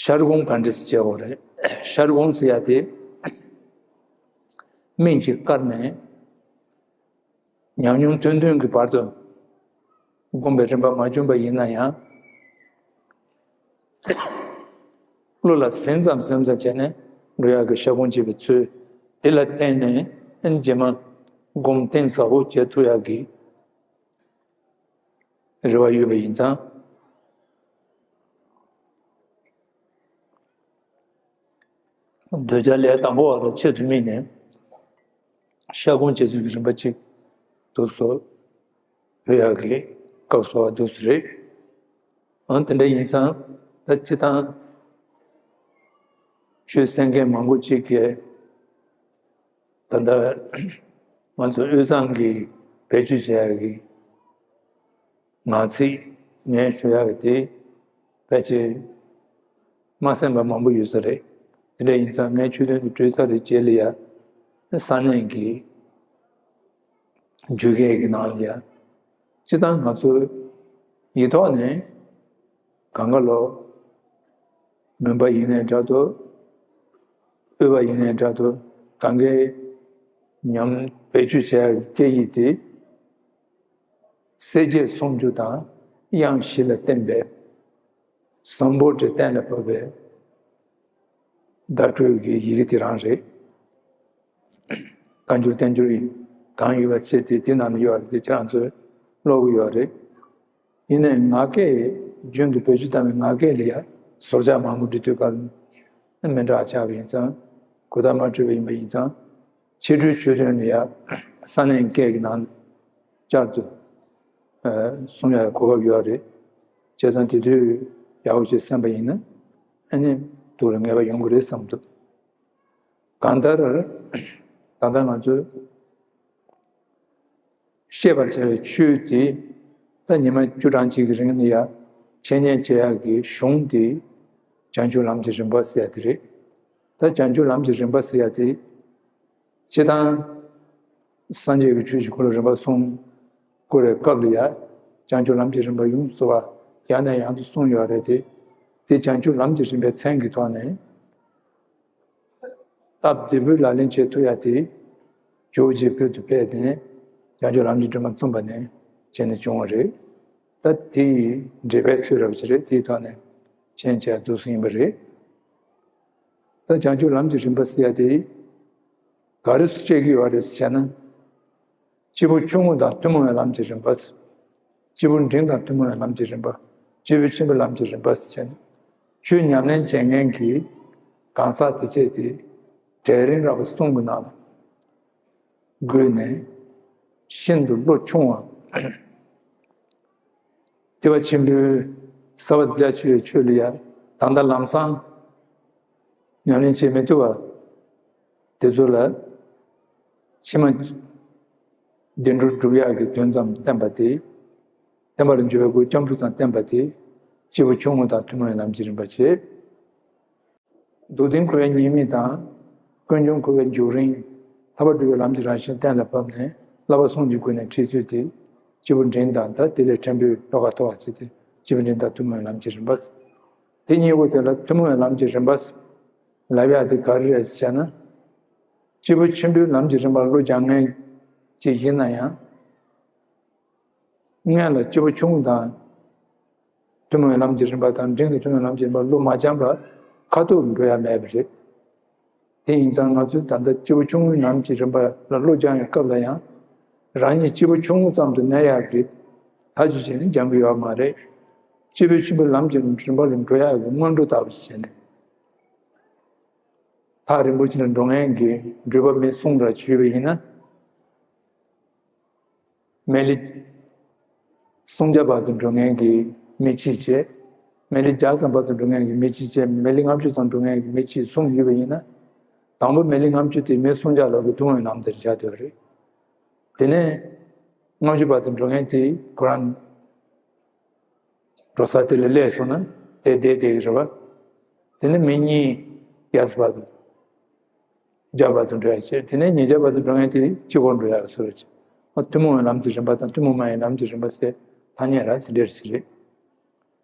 ཤར་སྒོམ་ག་འདྲ་སེ་བྱེད་དགོས་རེད། ཤར་སྒོམ་ཟེར་ཡ་དེ་སྨིན་གྱིས་བཀར་ནས་ཉམས་མྱོང་ཐོན་ཐོན་གྱི་བར་དུ་སྒོམ་པའི་རིམ་པ་མ་བྱུང་པ་ཡིན་ན་ཡང་བློ་ལ་ཟིན་ཙམ་ཟིན་ཙམ་བྱས་ནས་འགྲོ་ཡག་གི་ཤར་སྒོམ་བྱེད་པའི་ཚུལ་དེ་ལ་བརྟེན་ནས་རྗེས་མ་སྒོམ་གཏིང་ཟབ་པོ་བྱེད་ཐུབ་ཡག་གི་རེ་བ་ཡོད་པ་ཡིན་ཙང་། གདུལ་བྱ་ལས་དང་པོ་བ་ལ་ཆེད་དུ་དམིགས་ནས་ཤར་སྒོམ་བྱེད་ཚུལ་གྱི་རིམ་པ་གཅིག་འདུག་སོ། བོད་ཡག་གི་སྐབས་སུ་བ་འདུག་སོ་རེད། འོན་དེ་འདྲ་ཡིན་ཙང་ད་སྤྱིར་བཏང་ཆོས་གསན་མཁན་མང་པོ་གཅིག་གིས། ད་ལྟ་ང་ཚོ་དབུས་གཙང་གི་བེད་སྤྱོད་བྱེད་ཡག་གི་ངག་ཚིག་ངས་ཞུ་ཡག་གི་དེ་ཕལ་ཆེར་མ་གསན་པ་མང་པོ་ཡོད་ས་རེད། དེ་འདྲ་ཡིན་ཙང་ངས་ཆོས་དོན་དུ་བྲོས་ཚར་རེད་བྱས་ལ་ཡ་ས་གནས་ཀྱི་བརྒྱུད་སྐད་ཀྱི་ནང་ལ་ཡ་སྤྱིར་བཏང་ང་ཚོ་ཡིག་ཐོག་ནས་གང་ག་ལོ། མོན་པ་ཡིན་ནའི་འདྲ་འདུག་དབུས་པ་ཡིན་ནའི་འདྲ་འདུག་གང་གའི་ཉམས་བེད་སྤྱོད་བྱ་ཡག་སྐད་ཡིག་དེ། གསལ་བྱེད་སུམ་ཅུ་དང་དབྱངས་བཞི་ལ་བརྟེན་པའི་བཟང་པོ་འདྲེ་གཏན་ལ་ཕབ་པའི་བརྡ་སྤྲོད་ཀྱི་ཡི་གེ་དེ་རང་རེད། བཀའ་འགྱུར་བསྟན་འགྱུར་གང་ཡོད་པ་ཆེ་དེ་དེ་ནང་ལ་ཡོད་རེད། དེ་ཁྱེད་རང་ཚོས་ཀློག་གི་ཡོད་རེད། ཡིན་ནའི་ངག་སྐད་རྒྱུན་དུ་བེད་སྤྱོད་བཏང་བའི་ངག་སྐད་ལ་ཡ་ཟུར་ཆག་མང་པོ་འབྲི་དུས་སྐབས་མི་འདྲ་བ་ཆགས་པ་ཡིན་ཙང་། གོ་བརྡ་མ་འཕྲོད་པ་ཡིན་པ་ཡིན་ཙང་། ཕྱི་དྲོའི་ཆོས་ཐུན་ལ་ཡ་ས་གནས་སྐད་ཀྱི་ནང་ བསྐྱར་དུ་གསུང་ཡག་གོ་སྐབས་ཡོད་རེད། བྱས་ཙང་དེ་དུས་ཡག་པོ་ཅིག་གསན་པ་ཡིན་ན་ཨ་ནི་སྡུག་ལ་ངེས་པ་ཡོང་གི་རེད་བསམ་འདུག་གང་ལྟར་ད་ལྟ་ང་ཚོས་བཤད་པར་བྱ་བའི་ཆོས་དེ་ད་ཉི་མ་བཅུ་གྲངས་གཅིག་གི་རིང་ལ་ཡ་འཆད་ཉན་བྱེད་ཡག་གི་གཞུང་དེ་བྱང་ཆུབ་ལམ་གྱི་རིམ་པ་ཟེར་ཡ་དེ་རེད། ད་བྱང་ཆུབ་ལམ་གྱི་རིམ་པ་ཟེར་ཡ་དེ་སྤྱིར་བཏང་སངས་རྒྱས་ཀྱི་ཆོས་བཞི་འཁོར་ལོ་རིམ་པ་གསུམ་བསྐོར་བའི་སྐབས་ལ་ཡ་བྱང་ཆུབ་ལམ་གྱི་རིམ་པ་ཡོངས་སུ་རྫོགས་པ་ཡང་ནས་ཡང་དུ་གསུངས་ཡོད་རེད་དེ། དེ་བྱང་ཆུབ་ལམ་གྱི་རིམ་པའི་མཚན་གྱི་ཐོག་ནས། སྟབས་བདེ་པོའི་ལག་ལེན་བྱེད་ཐུབ་ཡ་དེ་ཇོ་བོ་རྗེ་བོད་དུ་ཕེབས་ནས་བྱང་ཆུབ་ལམ་གྱི་སྒྲོན་མ་བརྩམས་པ་ནས་བྱས་ནས་བྱུང་བ་རེད། ད་དེ་ཡི་འགྲེལ་པའི་ཚུལ་རབ་ཅིག་རེད། དེའི་ཐོག་ནས་མཆན་བྱས་འདུག་སེ་ཡིན་པ་རེད། ད་བྱང་ཆུབ་ལམ་གྱི་རིམ་པ་ཟེར་ཡ་དེ་ག་རེ་སུ་བཤད་ཀྱི་ཡོད་རེད་ཟེར་ན། སྐྱེས་བུ་ཆུང་ངུ་དང་ཐུན་མོང་བའི་ལམ་གྱི་རིམ་པ། སྐྱེས་བུ་འབྲིང་དང་ཐུན་མོང་བའི་ལམ་གྱི་རིམ་པ། སྐྱེས་བུ་ཆེན་པོའི་ལམ་གྱི་རིམ་པ་ཟེར་བྱས་ནས། ཆོས་ཉམས་ལེན་བྱེད་མཁན་གྱི་གང་ཟག་དེ་བྱས་ཏེ་གྲལ་རིམ་རབ་གསུམ་གྱི་ནང་ལ་བགོས་ནས་ཤིན་ཏུ་བློ་ཆུང་བ། ཐེག་པ་ཆེན་པོའི་ས་བ་རྒྱ་ཆེ་བའི་ཆོས་ལ་ཡང་ད་ལྟ་ལམ་སང་ཉམས་ལེན་བྱེད་མི་ཐུབ་པ་དེ་ཚོ་ལ་ཕྱི་མ་བདེ་འགྲོར་སྒྲུབ་ཡག་གི་དོན་ཙམ་བསྟན་པ་དེ། བསྟན་པ་ལ་འཇུག་པའི་སྒོ་སྐྱབས་འགྲོ་ཙམ་བསྟན་པ་དེ་སྐྱེས་བུ་ཆུང་ངུ་དང་ཐུན་མོང་བའི་ལམ་གྱི་རིམ་པ་བྱེད། སྡུག་བདེན་ཁོ་བོའི་ཉེས་དམིགས་དང་། ཀུན་འབྱུང་ཁོ་བོའི་འཇུག་རིམ། ཐར་པ་སྒྲུབ་པའི་ལམ་གྱི་རང་བཞིན་གཏན་ལ་ཕབ་ནས་བསླབ་པ་གསུམ་གྱི་སྒོ་ནས་ཁྲིད་ཚུལ་དེ་སྐྱེས་བུ་འབྲིང་དང་། ད་དེ་ལས་ཕྲན་བུ་བློ་ཁ་མཐོ་བ་བྱས་ཏེ་སྐྱེས་བུ་འབྲིང་དང་ཐུན་མོང་བའི་ལམ་གྱི་རིམ་པ། དེ་གཉིས་པོ་དེ་ལ་ཐུན་མོང་བའི་ལམ་གྱི་རིམ་པ་ལབ་ཡག་དེ་ག་རེ་རེད་ཟེར་ན། སྐྱེས་བུ་ཆེན་པོའི་ལམ་གྱི་རིམ་པ་བློ་སྦྱང་མཁན་ཅིག་ཡིན་ན་ཡང་། སྔོན་ལ་སྐྱེས་བུ་ཆུང་དང་ཐུན་མོང་བའི་ལམ་གྱི་རིམ་པ་དང་། འབྲིང་དུ་ཐུན་མོང་བའི་ལམ་གྱི་རིམ་པ་བློ་མ་སྦྱངས་པ་ཁ་ཐུག་འགྲོ་ཡ་མེད་པ་རེད། དེ་ཡིན་ཙང་ང་ཚོས་ད་ལྟ་སྐྱེས་བུ་ཆུང་ངུའི་ལམ་གྱི་རིམ་པ་ལ་བློ་སྦྱང་བའི་སྐབས་ལ་ཡང་། རང་ཉིད་སྐྱེས་བུ་ཆུང་ངུ་ཙམ་དུ་གནས་ཡག་གི་ཐག་གཅོད་བྱས་ནས་སྦྱང་གི་ཡོད་མ་རེད། སྐྱེས་བུ་ཆེན་པོའི་ལམ་གྱི་རིམ་པ་ལ་འགྲོ་ཡག་གི་སྔོན་འགྲོ་ལྟ་བུ་བྱས་ནས། ཐག་རིང་པོ་ཅིག་ལ་འགྲོ་མཁན་གྱི་འགྲུལ་པ་མི་གསུམ་རེ་ཞུས་པ་ཡིན་ན། མི་ལི་སུམ་བརྒྱ་བར་དུ་འགྲོ་མཁན་གྱི་མི་གཅིག་བྱས། མི་ལི་བརྒྱ་ཙམ་བར་དུ་འགྲོ་མཁན་གྱི་མི་གཅིག་བྱས། མི་ལི་ལྔ་བཅུ་ཙམ་འགྲོ་མཁན་གྱི་མི་གཅིག་གསུམ་ཡོད་པ་ཡིན་ན། དང་པོ་མི་ལི་ལྔ་བཅུ་དེ་མི་སུམ་བརྒྱ་ལོག་གི་ཐུན་མོང་ལམ་དེར་བཞག་ཡོད་རེད། དེ་ནས་ལྔ་བཅུ་བར་དུ་འགྲོ་མཁན་དེ་ཁོ་རང་འགྲོ་ས་དེ་ལ་སླེབས་སོང་ན་དེ་བསྡད་བསྡད་ཀྱི་རེད་པ། དེ་ནས་མི་གཉིས་ཡར་ཙམ་བར་དུ། བརྒྱ་བར་དུ་འགྲོ་ཡ་བྱས། དེ་ནས་ཉིས་བརྒྱ་བར་དུ་འགྲོ་མཁན་དེ་གཅིག་པོ་འགྲོ་ཡ་བཟོ་འདྲ་བྱས། ཨ། ཐུན་མོང་བའི་ལམ་གྱི་རིམ་པ་དང་ཐུན་མོང་མ་ཡིན་ལམ་གྱི་རིམ་པ་ཟེར་ཐ་སྙད་ར་དེ་འདྲ་ཞིག་རེད།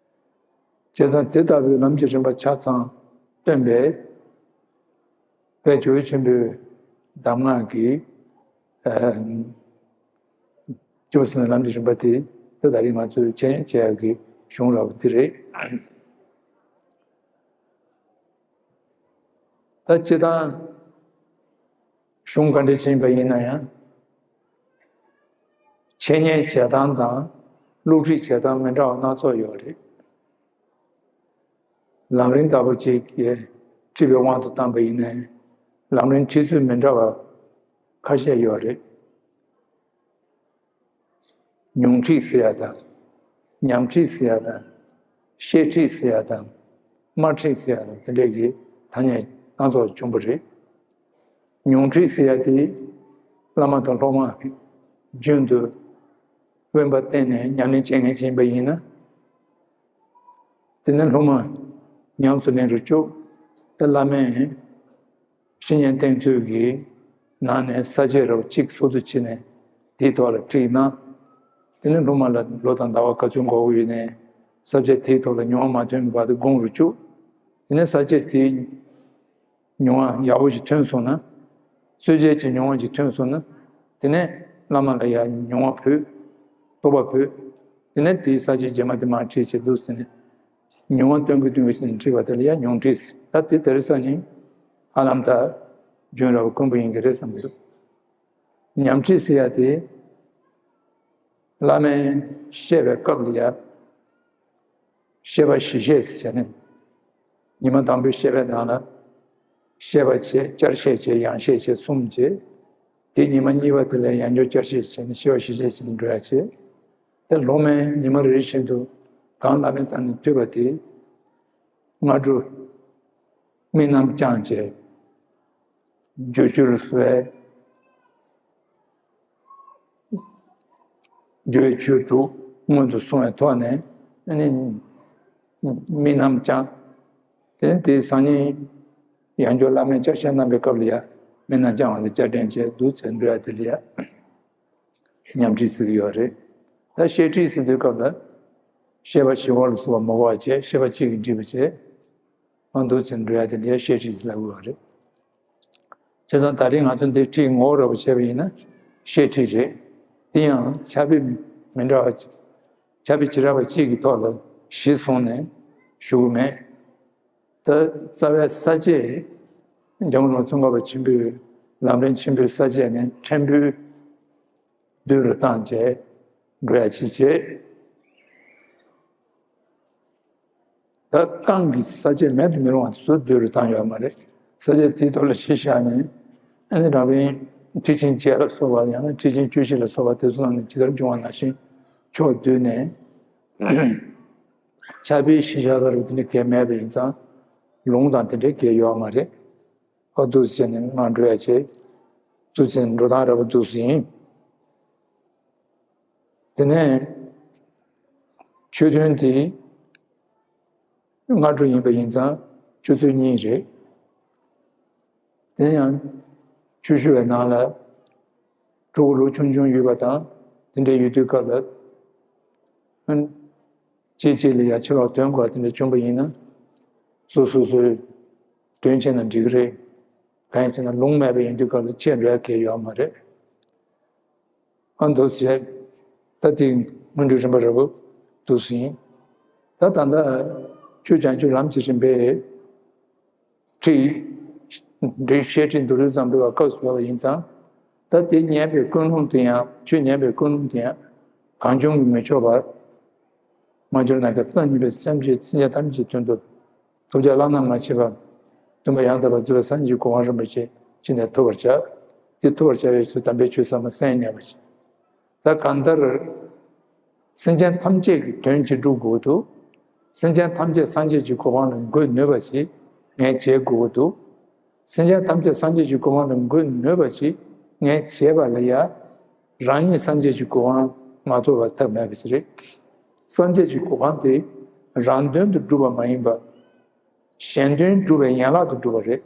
བྱས་ཙང་དེ་ལྟ་བུའི་ལམ་གྱི་རིམ་པ་ཆ་ཚང་སྟོན་པའི་དཔལ་ཇོ་བོ་ཆེན་པོའི་གདམས་ངག་གི། ཨ། སྐྱེས་བུ་གསུམ་ལམ་གྱི་རིམ་པ་དེ། ད་ད་རེས་ང་ཚོས་འཆད་ཉན་བྱེད་ཡག་གི་གཞུང་རབ་དེ་རེད། ད་སྤྱིར་བཏང་གཞུང་ག་འདྲ་ཅིག་ཡིན་པ་ཡིན་ན་ཡང་། འཆད་ཉན་བྱེད་སྟངས་དང་བསླུ་བྲིད་བྱེད་སྟངས་མི་འདྲ་བ་སྣ་ཚོགས་ཡོད་རེད། ལམ་རིམ་ལྟ་བུ་ཅིག་གིས་ཁྲིད་པའི་དབང་དུ་བཏང་པ་ཡིན་ནའི། ལམ་རིམ་ཁྲིད་ཚུལ་མི་འདྲ་བ་ཁ་ཤས་ཡོད་རེད། ཉུང་ཁྲིད་ཟེར་ཡ་དང་། ཉམས་ཁྲིད་ཟེར་ཡ་དང་། བཤད་ཁྲིད་ཟེར་ཡ་དང་། སྨྲ་ཁྲིད་ཟེར་ཡ་དང་། དེ་འདྲས་ཀྱི་ཐ་སྙད་སྣ་ཚོགས་བྱུང་བ་རེད། ཉུང་ཁྲིད་ཟེར་ཡ་དེ་བླ་མ་དང་སློབ་མ་རྒྱུན་དུ་དབེན་པ་བསྟེན་ནས་ཉམས་ལེན་བྱེད་མཁན་ཅིག་ཡིན་པ་ཡིན་ན། དེ་ནས་སློབ་མ་ཉམས་སུ་ལེན་རུ་བཅུག་དེ་བླ་མས་བཤེས་གཉེན་བསྟེན་ཚུལ་གྱི་ནང་ནས་ས་བཅད་རབ་གཅིག་སོ་སོ་བྱས་ནས་དེའི་ཐོག་ལ་ཁྲིད་གནང་། དེ་ནས་སློབ་མ་ལ་ལོ་དང་ཟླ་བ་ག་ཚོད་འགོར་གྱི་ཡོད་ནའི་ས་བཅད་དེའི་ཐོག་ལ་མྱོང་བ་མ་ཐོན་གྱི་བར་དུ་སྒོམ་རུ་བཅུག་དེ་ནས་ས་བཅད་དེའི་མྱོང་བ་ཡག་པོ་ཞིག་ཐོན་སོང་ན། རྩོད་བཅད་ཀྱི་མྱོང་བ་ཞིག་ཐོན་སོང་ན། དེ་ནས་བླ་མ་ལ་ཡང་མྱོང་བ་ཕུལ། རྟོགས་པ་ཕུལ། དེ་ནས་དེའི་ས་བཅད་རྗེས་མ་དེ་མར་ཁྲིད་བྱེད་འདུག་ཟེར་ནས། མྱོང་བ་སྟོན་གྱི་སྟོན་གྱི་ཟེར་ནས་ཁྲིད་པ་དེ་ལ་ཡང་ཉུང་ཁྲིད་ཟེར། ད་དེ་དེ་རིང་སང་ཉིན་ཧ་ལམ་ད་རྒྱུན་རབ་དཀོན་པོ་ཡིན་གྱི་རེད་བསམ་གྱི་འདུག་ཉམས་ཁྲིད་ཟེར་ཡ་དེ་བླ་མས་བཤད་པའི་སྐབས་ལ་ཡ། བཤད་པ་བཞི་བཤད་ཟེར་ནས། ཉི་མ་དང་པོའི་བཤད་པའི་ནང་ལ། བཤད་པ་བྱས། བསྐྱར་བཤད་བྱས། ཡང་བཤད་བྱས། གསུམ་བྱས། དེ་ཉི་མ་གཉིས་པ་དེ་ལ་ཡང་བསྐྱར་བསྐྱར་བཤད་བྱས་ནས་ཤེས་པ་ཞིབ་དཔྱད་བྱས་ནས་འགྲོ་ཡ་བྱས། དེ་ལོག་མེད་ཉི་མ་རེ་རེ་བཞིན་དུ་གང་བླ་མའི་རྩ་ནས་ཐོས་པ་དེ། སྔ་དྲོ་དམིགས་རྣམ་བསྐྱངས་བྱས། བསྒྱུར་བཅོས་སུ་བས། བསྒྱུར་བའི་ཆོས་དྲུག་སྔོན་དུ་སོང་བའི་ཐོག་ནས་ཨ་ནི་དམིགས་རྣམ་བསྐྱངས། དེ་དེ་སང་ཉིན་ཡང་བསྐྱར་བླ་མའི་བསྐྱར་བཤད་གནང་པའི་སྐབས་ལ་ཡང་དམིགས་རྣམ་བསྐྱངས་པ་དེ་བསྐྱར་དྲན་བྱས་འདུག་ཚེ་འགྲོ་ཡ་དེ་ལ་ཡང་ཉམས་ཁྲིད་ཟེར་གྱི་ཡོད་རེད། ད་བཤད་ཁྲིད་ཟེར་དུས་སྐབས་ལ་བཤད་པ་བཞི་པོ་ལ་སོགས་པ་མ་གོ་བ་བྱས། བཤད་པ་གཅིག་གིས་འགྲིག་པ་བྱས། ཨ་འདུག་ཚེ་འགྲོ་ཡ་དེ་ལ་ཡང་བཤད་ཁྲིད་ཟེར་ལབ་དགོས་པ་རེད། བྱས་ཙང་ད་རེས་ང་ཚོ་འདི་ཁྲིད་ངོ་བོ་རོབ་པོ་བྱས་པ་ཡིན་ན་བཤད་ཁྲིད་རེད། དེ་ཡང་ཕྱག་དཔེ་མི་འདྲ་བ། ཕྱག་དཔེ་བྱེ་བྲག་པ་གཅིག་གི་ཐོག་ལ་གཞི་བཟུང་ནས་ཞུ་གི་མེད། ད་རྩ་བའི་ས་བཅད། འཇམ་མགོན་བླ་མ་ཙོང་ཁ་པ་ཆེན་པོའི་ལམ་རིམ་ཆེན་པོའི་ས་བཅད་ནས་ཕྲན་བུ་བསྡུས་རུ་བཏང་བྱས་འགྲོ་ཡ་ཅིག་བྱས། ད་རྐང་གི་ས་བཅད་མེད་དུ་མི་རུང་བ་དེ་ཚོ་བསྡུས་རུ་བཏང་ཡོད་མ་རེད། ས་བཅད་དེའི་ཐོག་ལ་གཞི་བཞག་ནས་ཨ་ནི་རང་རེའི་ཁྲིད་ཆེན་བརྒྱད་ལ་སོགས་པ་ཡང་ན་ཁྲིད་ཆེན་བཅུ་བཞི་ལ་སོགས་པ་དེ་ཚོ་ནང་ནས་ཇི་ལྟར་འབྱུང་བ་ནང་བཞིན་ཕྱོགས་བསྡུས་ནས། ཕྱག་དཔེ་གཞི་བཞག་ས་རུ་དེ་འདྲ་གལ་མེད་པ་ཡིན་ཙང་ལུང་དང་དེ་འདྲའི་གལ་ཡོད་མ་རེད། ཨ་འདུག་བྱས་ནས་ང་འགྲོ་ཡ་བྱས། འདུག་བྱས་ནས་འགྲོ་སྟངས་ར་བ་འདུག་སེ་ཡིན། དེ་ནས་ཆོས་ཐུན་དེ་སྔ་དྲོ་ཡིན་པ་ཡིན་ཙང་ཆུ་ཚོད་གཉིས་རེད། དེ་ཡང་ཆོས་ཞུ་བའི་ནང་ལ་ཕྲུ་གུ་ལོ་ཆུང་ཆུང་ཡོད་པ་དང་དེ་འདྲ་ཡོད་དུས་སྐབས་ལ། གཅིག་གཅིག་ལ་ཡ་ཕྱི་ལོགས་འདོན་དགོས་དེ་འདྲ་བྱུང་པ་ཡིན་ན། སོ་སོ་སོའི་འདོན་བྱས་ན་འགྲིག་གི་རེད། གང་ཡིན་ཟེར་ན་ལུང་མེད་པ་ཡིན་དུས་སྐབས་ལ་ཆད་འགྲོ་ཡ་གལ་ཡོད་མ་རེད། ཨ་འདུག་བྱས། ད་དེ་སྔོན་འགྲོའི་རིམ་པ་རེད་པ། འདུག་སེ་ཡིན། ད་ད་ལྟ་ཆོས་བྱང་ཆུབ་ལམ་གྱི་རིམ་པའི་ཁྲིད། འགྲེལ་བཤད་ཁྲིད་མདོར་བསྡུས་ཙམ་འབུལ་བ་སྐབས་སུ་བབས་པ་ཡིན་ཙང་། ད་དེ་ཉན་པའི་ཀུན་སློང་དེ་ཡང་ཆོས་ཉན་པའི་ཀུན་སློང་དེ་ཡང་གང་བྱུང་གིས་མི་ཆོག་པར། མ་གྱུར་ན་ཀ་ཏ་ཉིད་པའི་སེམས་ཅན་སེམས་ཅན་ཐམས་ཅད་དོན་དུ། ཐོབ་བྱ་བླ་ན་མ་མཆིས་པ། སྟོན་པ་ཡང་དག་པར་རྫོགས་པའི་སངས་རྒྱས་ཀྱི་གོ་འཕང་རིན་པོ་ཆེ་ཅི་ནས་ཐོབ་པར་བྱ། དེ་ཐོབ་པར་བྱ་བའི་ཕྱིར་དམ་པའི་ཆོས་ཟབ་མོ་གསན་ཉན་པ་བྱེད། ད་གང་ལྟར། སེམས་ཅན་ཐམས་ཅད་ཀྱི་དོན་ཅི་སྒྲུབ་དགོས་འདུག་སེམས་ཅན་ཐམས་ཅད་སངས་རྒྱས་ཀྱི་གོ་འཕང་ལ་འགོད་ནུས་པ་ཞིག་ངས་བྱེད་དགོས་འདུག་སེམས་ཅན་ཐམས་ཅད་སངས་རྒྱས་ཀྱི་གོ་འཕང་ལ་འགོད་ནུས་པ་ཞིག་ངས་བྱེད་པ་ལ་ཡ། རང་ཉིད་སངས་རྒྱས་ཀྱི་གོ་འཕང་མ་ཐོབ་པར་ཐབས་མེད་པ་ཞིག་རེད། སངས་རྒྱས་ཀྱི་གོ་འཕང་དེ་རང་དོན་དུ་སྒྲུབ་པ་མ་ཡིན་པ། གཞན་དོན་སྒྲུབ་པའི་ཡན་ལག་ཏུ་གྲུབ་པ་རེད།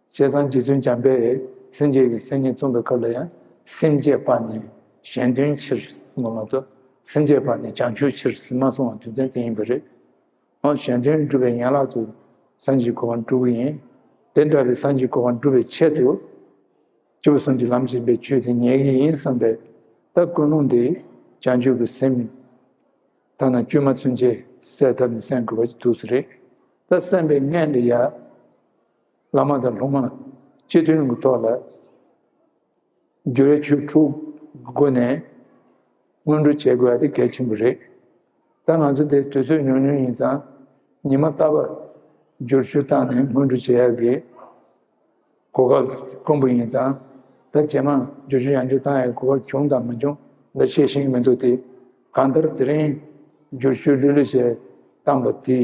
བྱས་ཙང་རྗེ་བཙུན་འཇམ་དཔལ་སེང་གེ་གི་སེམས་ཉིད་གསུངས་པའི་སྐབས་ལ་ཡང་སེམས་བསྐྱེད་པ་ནི་གཞན་དོན་ཕྱིར་ཟེར་བ་མ་གཏོགས་སེམས་བསྐྱེད་པ་ནི་བྱང་ཆུབ་ཕྱིར་ཟེར་མ་གསུངས་པ་དོན་ཚན་དེ་ཡིན་པ་རེད། འོ་གཞན་དོན་སྒྲུབ་པའི་ཡན་ལག་ཏུ་སངས་རྒྱས་གོ་འཕང་སྒྲུབ་ཀྱི་ཡིན། དེ་འདྲ་བའི་སངས་རྒྱས་གོ་འཕང་སྒྲུབ་པའི་ཆེད་དུ་སྐྱེས་བུ་གསུམ་གྱི་ལམ་བྱེད་པའི་ཆོས་དེ་ཉན་གྱི་ཡིན་བསམ་པའི་ད་ཀུན་སློང་དེ་བྱང་ཆུབ་ཀྱི་སེམས་ཐ་ན་བཅོས་མ་ཚུན་ཆད་སད་ཐབས་ནི་གསན་དགོས་པ་ཞིག་འདུག་སེ་རེད། ད་གསན་པའི་སྔོན་ལ་ཡ། བླ་མ་དང་སློབ་མ་སྤྱི་མཐུན་གྱི་ཐོག་ལ་བསྒྱུར་བའི་ཆོས་དྲུག་སྒོ་ནས་སྔོན་འགྲོ་བྱེད་དགོས་པ་དེ་གལ་ཆེན་པོ་རེད། ད་ང་ཚོ་འདིར་དུས་ཚོད་ཉུང་ཉུང་ཡིན་ཙང་ཉི་མ་རྟག་པར་བསྒྱུར་བཅོས་བཏང་ནས་སྔོན་འགྲོ་བྱེད་ཡག་གི་གོ་སྐབས་དཀོན་པོ་ཡིན་ཙང་། ད་རྗེས་མ་བསྒྱུར་བཅོས་ཡང་བསྐྱར་བཏང་ཡག་གོ་སྐབས་བྱུང་དང་མ་བྱུང་འདི་བཤད་ཤེས་ཀྱི་མི་འདུག་སྟེ། གང་ལྟར་དེ་རིང་བསྒྱུར་བཅོས་ལྷོད་ལྷོད་བྱས་བཏང་པ་དེ་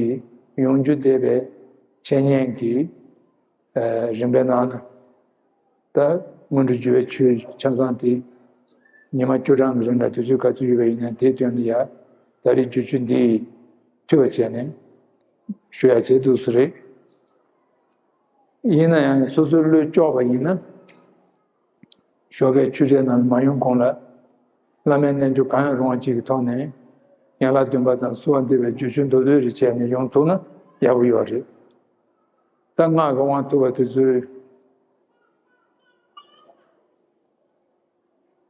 ཡོང་རྒྱུ་བསྡད་པའི་འཆད་ཉན་གྱི་རིམ་པའི་ནང་ན། ད་སྔོན་འགྲོ་བསྒྱུར་བའི་ཆོས་ཆ་ཚང་དེ་ཉི་མ་བཅུ་གྲངས་ཀྱི་རིང་ལ་དུས་ཚོད་ག་ཚོད་ཡོད་པ་ཡིན་ན་དེའི་དོན་ལ་ཡ་ད་རེས་བསྒྱུར་བཅོས་འདི་འཐུས་པ་བྱས་ནས་ཞུ་ཡ་བྱས་འདུག་སེ་རེད། ཡིན་ན་ཡང་སོ་སོའི་བློས་ལྕོགས་པ་ཡིན་ན་ཞོགས་ཀའི་ཆུ་ཚོད་ནང་ལ་མ་ཡོང་གོང་ལ་བླ་མའི་རྣལ་འབྱོར་གང་ཡང་རུང་བ་ཅིག་གི་ཐོག་ནས་ཡན་ལག་བདུན་པ་དང་གསོལ་བ་འདེབས་པའི་བསྒྱུར་བཅོས་མདོར་བསྡུས་རེ་བྱས་ནས་ཡོང་ཐུབ་ན་ཡག་པོ་ཡོད་རེད། ད་སྔགས་ཀྱི་དབང་ཐོབ་པ་དེ་ཚོས་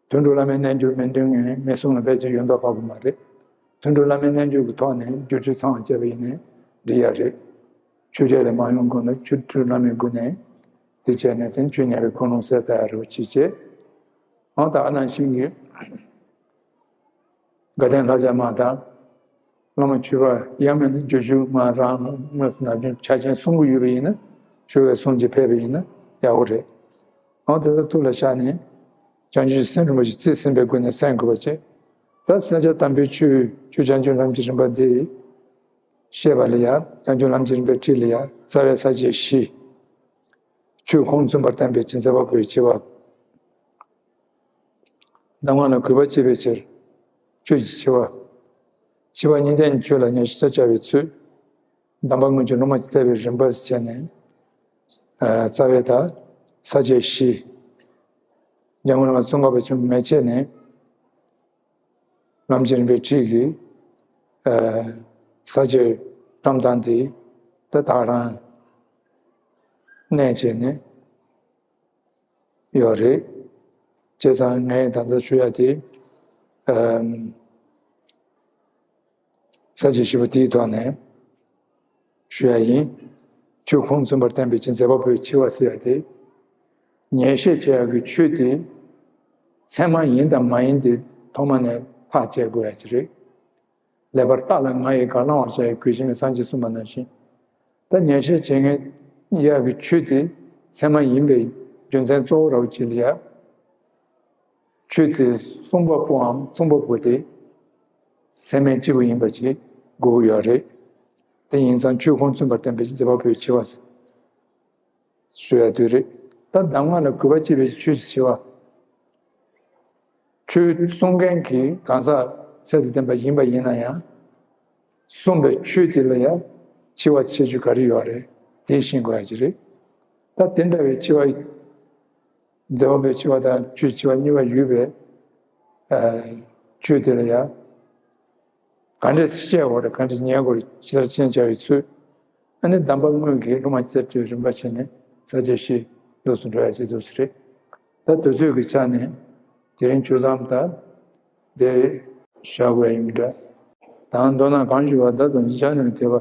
དུད་འགྲོ་བླ་མའི་རྣལ་འབྱོར་མི་འདོན་མཁན་མི་གསུམ་ལ་ཕལ་ཆེར་ཡོད་མདོག་ཁ་པོ་མ་རེད། དུད་འགྲོ་བླ་མའི་རྣལ་འབྱོར་གྱི་ཐོག་ནས་བསྒྱུར་བཅོས་ཚང་བ་བྱས་པ་ཡིན་ནའི་འགྲིག་ཡ་རེད། ཆོས་འབྲེལ་ལ་མ་ཡོང་གོང་ལ་ཆོས་དུད་འགྲོ་བླ་མའི་སྒོ་ནས་དེ་བྱས་ནས་དེ་ཆོས་ཉན་པའི་ཀུན་སློང་གསལ་ཐལ་ཡ་རེད་བ་ཅིག་བྱས། འོ་ད་ཨ་ནང་བཞིན་གྱི་དགའ་ལྡན་ལྷ་བྱ་མ་དང་། བླ་མ་མཆོད་པ་ཡང་མིན་ན་བསྒྱུར་བཅོས་མ་རང་དངོས་སུ་ནམ་རྒྱུན་ཆ་ཆེན་གསུང་གི་ཡོད་པ་ཡིན་ན་ཞུ་བའི་གསུང་ཅིག་ཕེབས་པ་ཡིན་ན་ཡག་པོ་རེད། འོ་དེ་ལྟར་ཐུགས་ལ་བཞག་ནས་ བྱང་ཆུབ་སེམས་རིན་པོ་ཆེ་རྩིས་ཟིན་པའི་སྒོ་ནས་གསན་དགོས་པ་བྱས། ད་ས་སྐྱ་དམ་པའི་ཆོས་ཆོས་བྱང་ཆུབ་ལམ་གྱི་རིམ་པ་འདི་བཤད་པ་ལ་ཡ། བྱང་ཆུབ་ལམ་གྱི་རིམ་པའི་ཁྲིད་ལ་ཡ་རྩ་བའི་ས་བཅད་བཞི། ཆོས་ཁུངས་མཚུངས་པར་བསྟན་པའི་ཆེས་མཛད་པ་པོའི་ཆེ་བ། གདམས་ངག་ལ་གུས་པ་བསྐྱེད་པའི་ཕྱིར། ཆོས་ཀྱི་ཆེ་བ། ཆེ་བ་གཉིས་ལྡན་གྱི་ཆོས་ལ་ཉེར་ཞི་བརྩེར་བྱ་བའི་ཚུལ། གདམས་པ་དངོས་ཀྱི་སློབ་མ་གཅིག་ལྟ་བའི་རིམ་པ་བྱས་ནས། ཨ། རྩ་བའི་ད་ས་བཅད་བཞི། འཇམ་མགོན་བླ་མ་ཙོང་ཁ་པ་ཆེན་པོའི་མན་ཆད་ནས་ལམ་གྱི་རིམ་པའི་ཁྲིད་ཀྱི། ཨ། ས་བཅད་བཀྲམ་སྟངས་དེ་ད་ད་ག་རང་གནས་བྱས་ནས་ཡོད་རེད། བྱས་ཙང་ངས་ད་ལྟ་ཞུ་ཡ་དེ། ཨ། ས་བཅད་བཞི་པོ་དེའི་ཐོག་ནས་ཞུ་ཡ་ཡིན། ཆོས་ཁུངས་མཚུངས་པར་བསྟན་པའི་ཆེས་མཛད་པ་པོའི་ཆེ་བ་ཟེར་ཡ་དེ། ཉན་བཤད་བྱེད་ཡ་གི་ཆོས་དེ་ཚད་མ་ཡིན་དང་མ་ཡིན་དེ་ཐོག་མ་ནས་ཐག་བཅད་དགོས་ཡ་ཅིག་རེད། ལེགས་པར་བརྟགས་ལ་ང་ཡིས་དགག་བླང་བར་བྱ་ཡི་གུས་ཤིང་སངས་རྒྱས་གསུངས་པ་ནང་བཞིན། ད་ཉན་བཤད་བྱེད་མཁན་ཡ་གི་ཆོས་དེ་ཚད་མ་ཡིན་པའི་རྒྱུ་མཚན་གཙོ་བོ་ར་བ་ཅིག་ལ་ཡ། ཆོས་དེ་གསུངས་པ་པོའམ་གསུང་བ་པོ་དེ་ཚད་མས་གཅིག་པུ་ཡིན་པ་ཅིག་དགོས་ཀྱི་ཡོད་རེད། དེ་ཡིན་ཙང་ཆོས་ཁུངས་མཚུངས་པར་བསྟན་པའི་མཛད་པ་པོའི་ཆེ་བ་ཞུ་ཡ་དེ་རེད། ད་གདམས་ངག་ལ་གུས་པ་བསྐྱེད་པའི་ཆོས་ཀྱི་ཆེ་བ། ཆོས་གསུང་མཁན་གྱི་གང་ཟག་ཚད་དང་ལྡན་པ་ཡིན་པ་ཡིན་ན་ཡང་། གསུངས་པའི་ཆོས་དེ་ལ་ཡང་ཆེ་བ་ཁྱད་ཆོས་ག་རེ་ཡོད་རེད། དེ་ཤེས་དགོས་ཡ་ཅིག་རེད། ད་དེ་འདྲ་བའི་ཆེ་བ། མཛད་པ་པོའི་ཆེ་བ་དང་ཆོས་ཆེ་བ་གཉིས་པ་ཡོད་པའི། ཨ། ཆོས་དེ་ལ་ཡང་ག་འདྲས་བཤད་དགོས་རེད། ག་འདྲས་ཉན་དགོས་རེད། ཇི་ལྟར་སྤྱན་འབྱར་བའི་ཚུལ། ཨ་ནི་གདམས་པ་དངོས་ཀྱི་སློབ་མ་ཇི་ལྟར་བྱ་བའི་རིམ་པ་བྱས་ནས་ས་བཅད་བཞི་ལོགས་སུ་འགྲོ་ཡ་བྱེད་དུས་སུ་རེད། ད་དུས་ཚོད་ཀྱི་ཆ་ནས་དེ་རིང་ཆུ་མཚམས་ད་དེ་བཞག་དགོས་ཡིན་འདྲ། དང་མདོར་ན་གང་ཞུ་བ་བདག་དང་ཅི་བྱ་ནས་དེ་བ།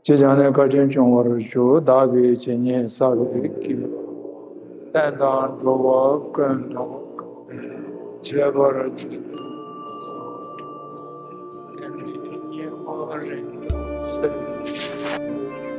ཅི་བྱ་ནས་བཀའ་དྲིན་སྐྱོང་བར་ཞུ། བདག་གིས་ཇི་སྙེད་བསགས་པའི་དགེ་བ། བསྟན་དང་འགྲོ་བ་ཀུན་ལ་གང་ཕན་ཁྱད་པར་ཅན་དུ་གསོལ། དེང་འདིར་ཉེ་བར་རིང་དུ་གསལ།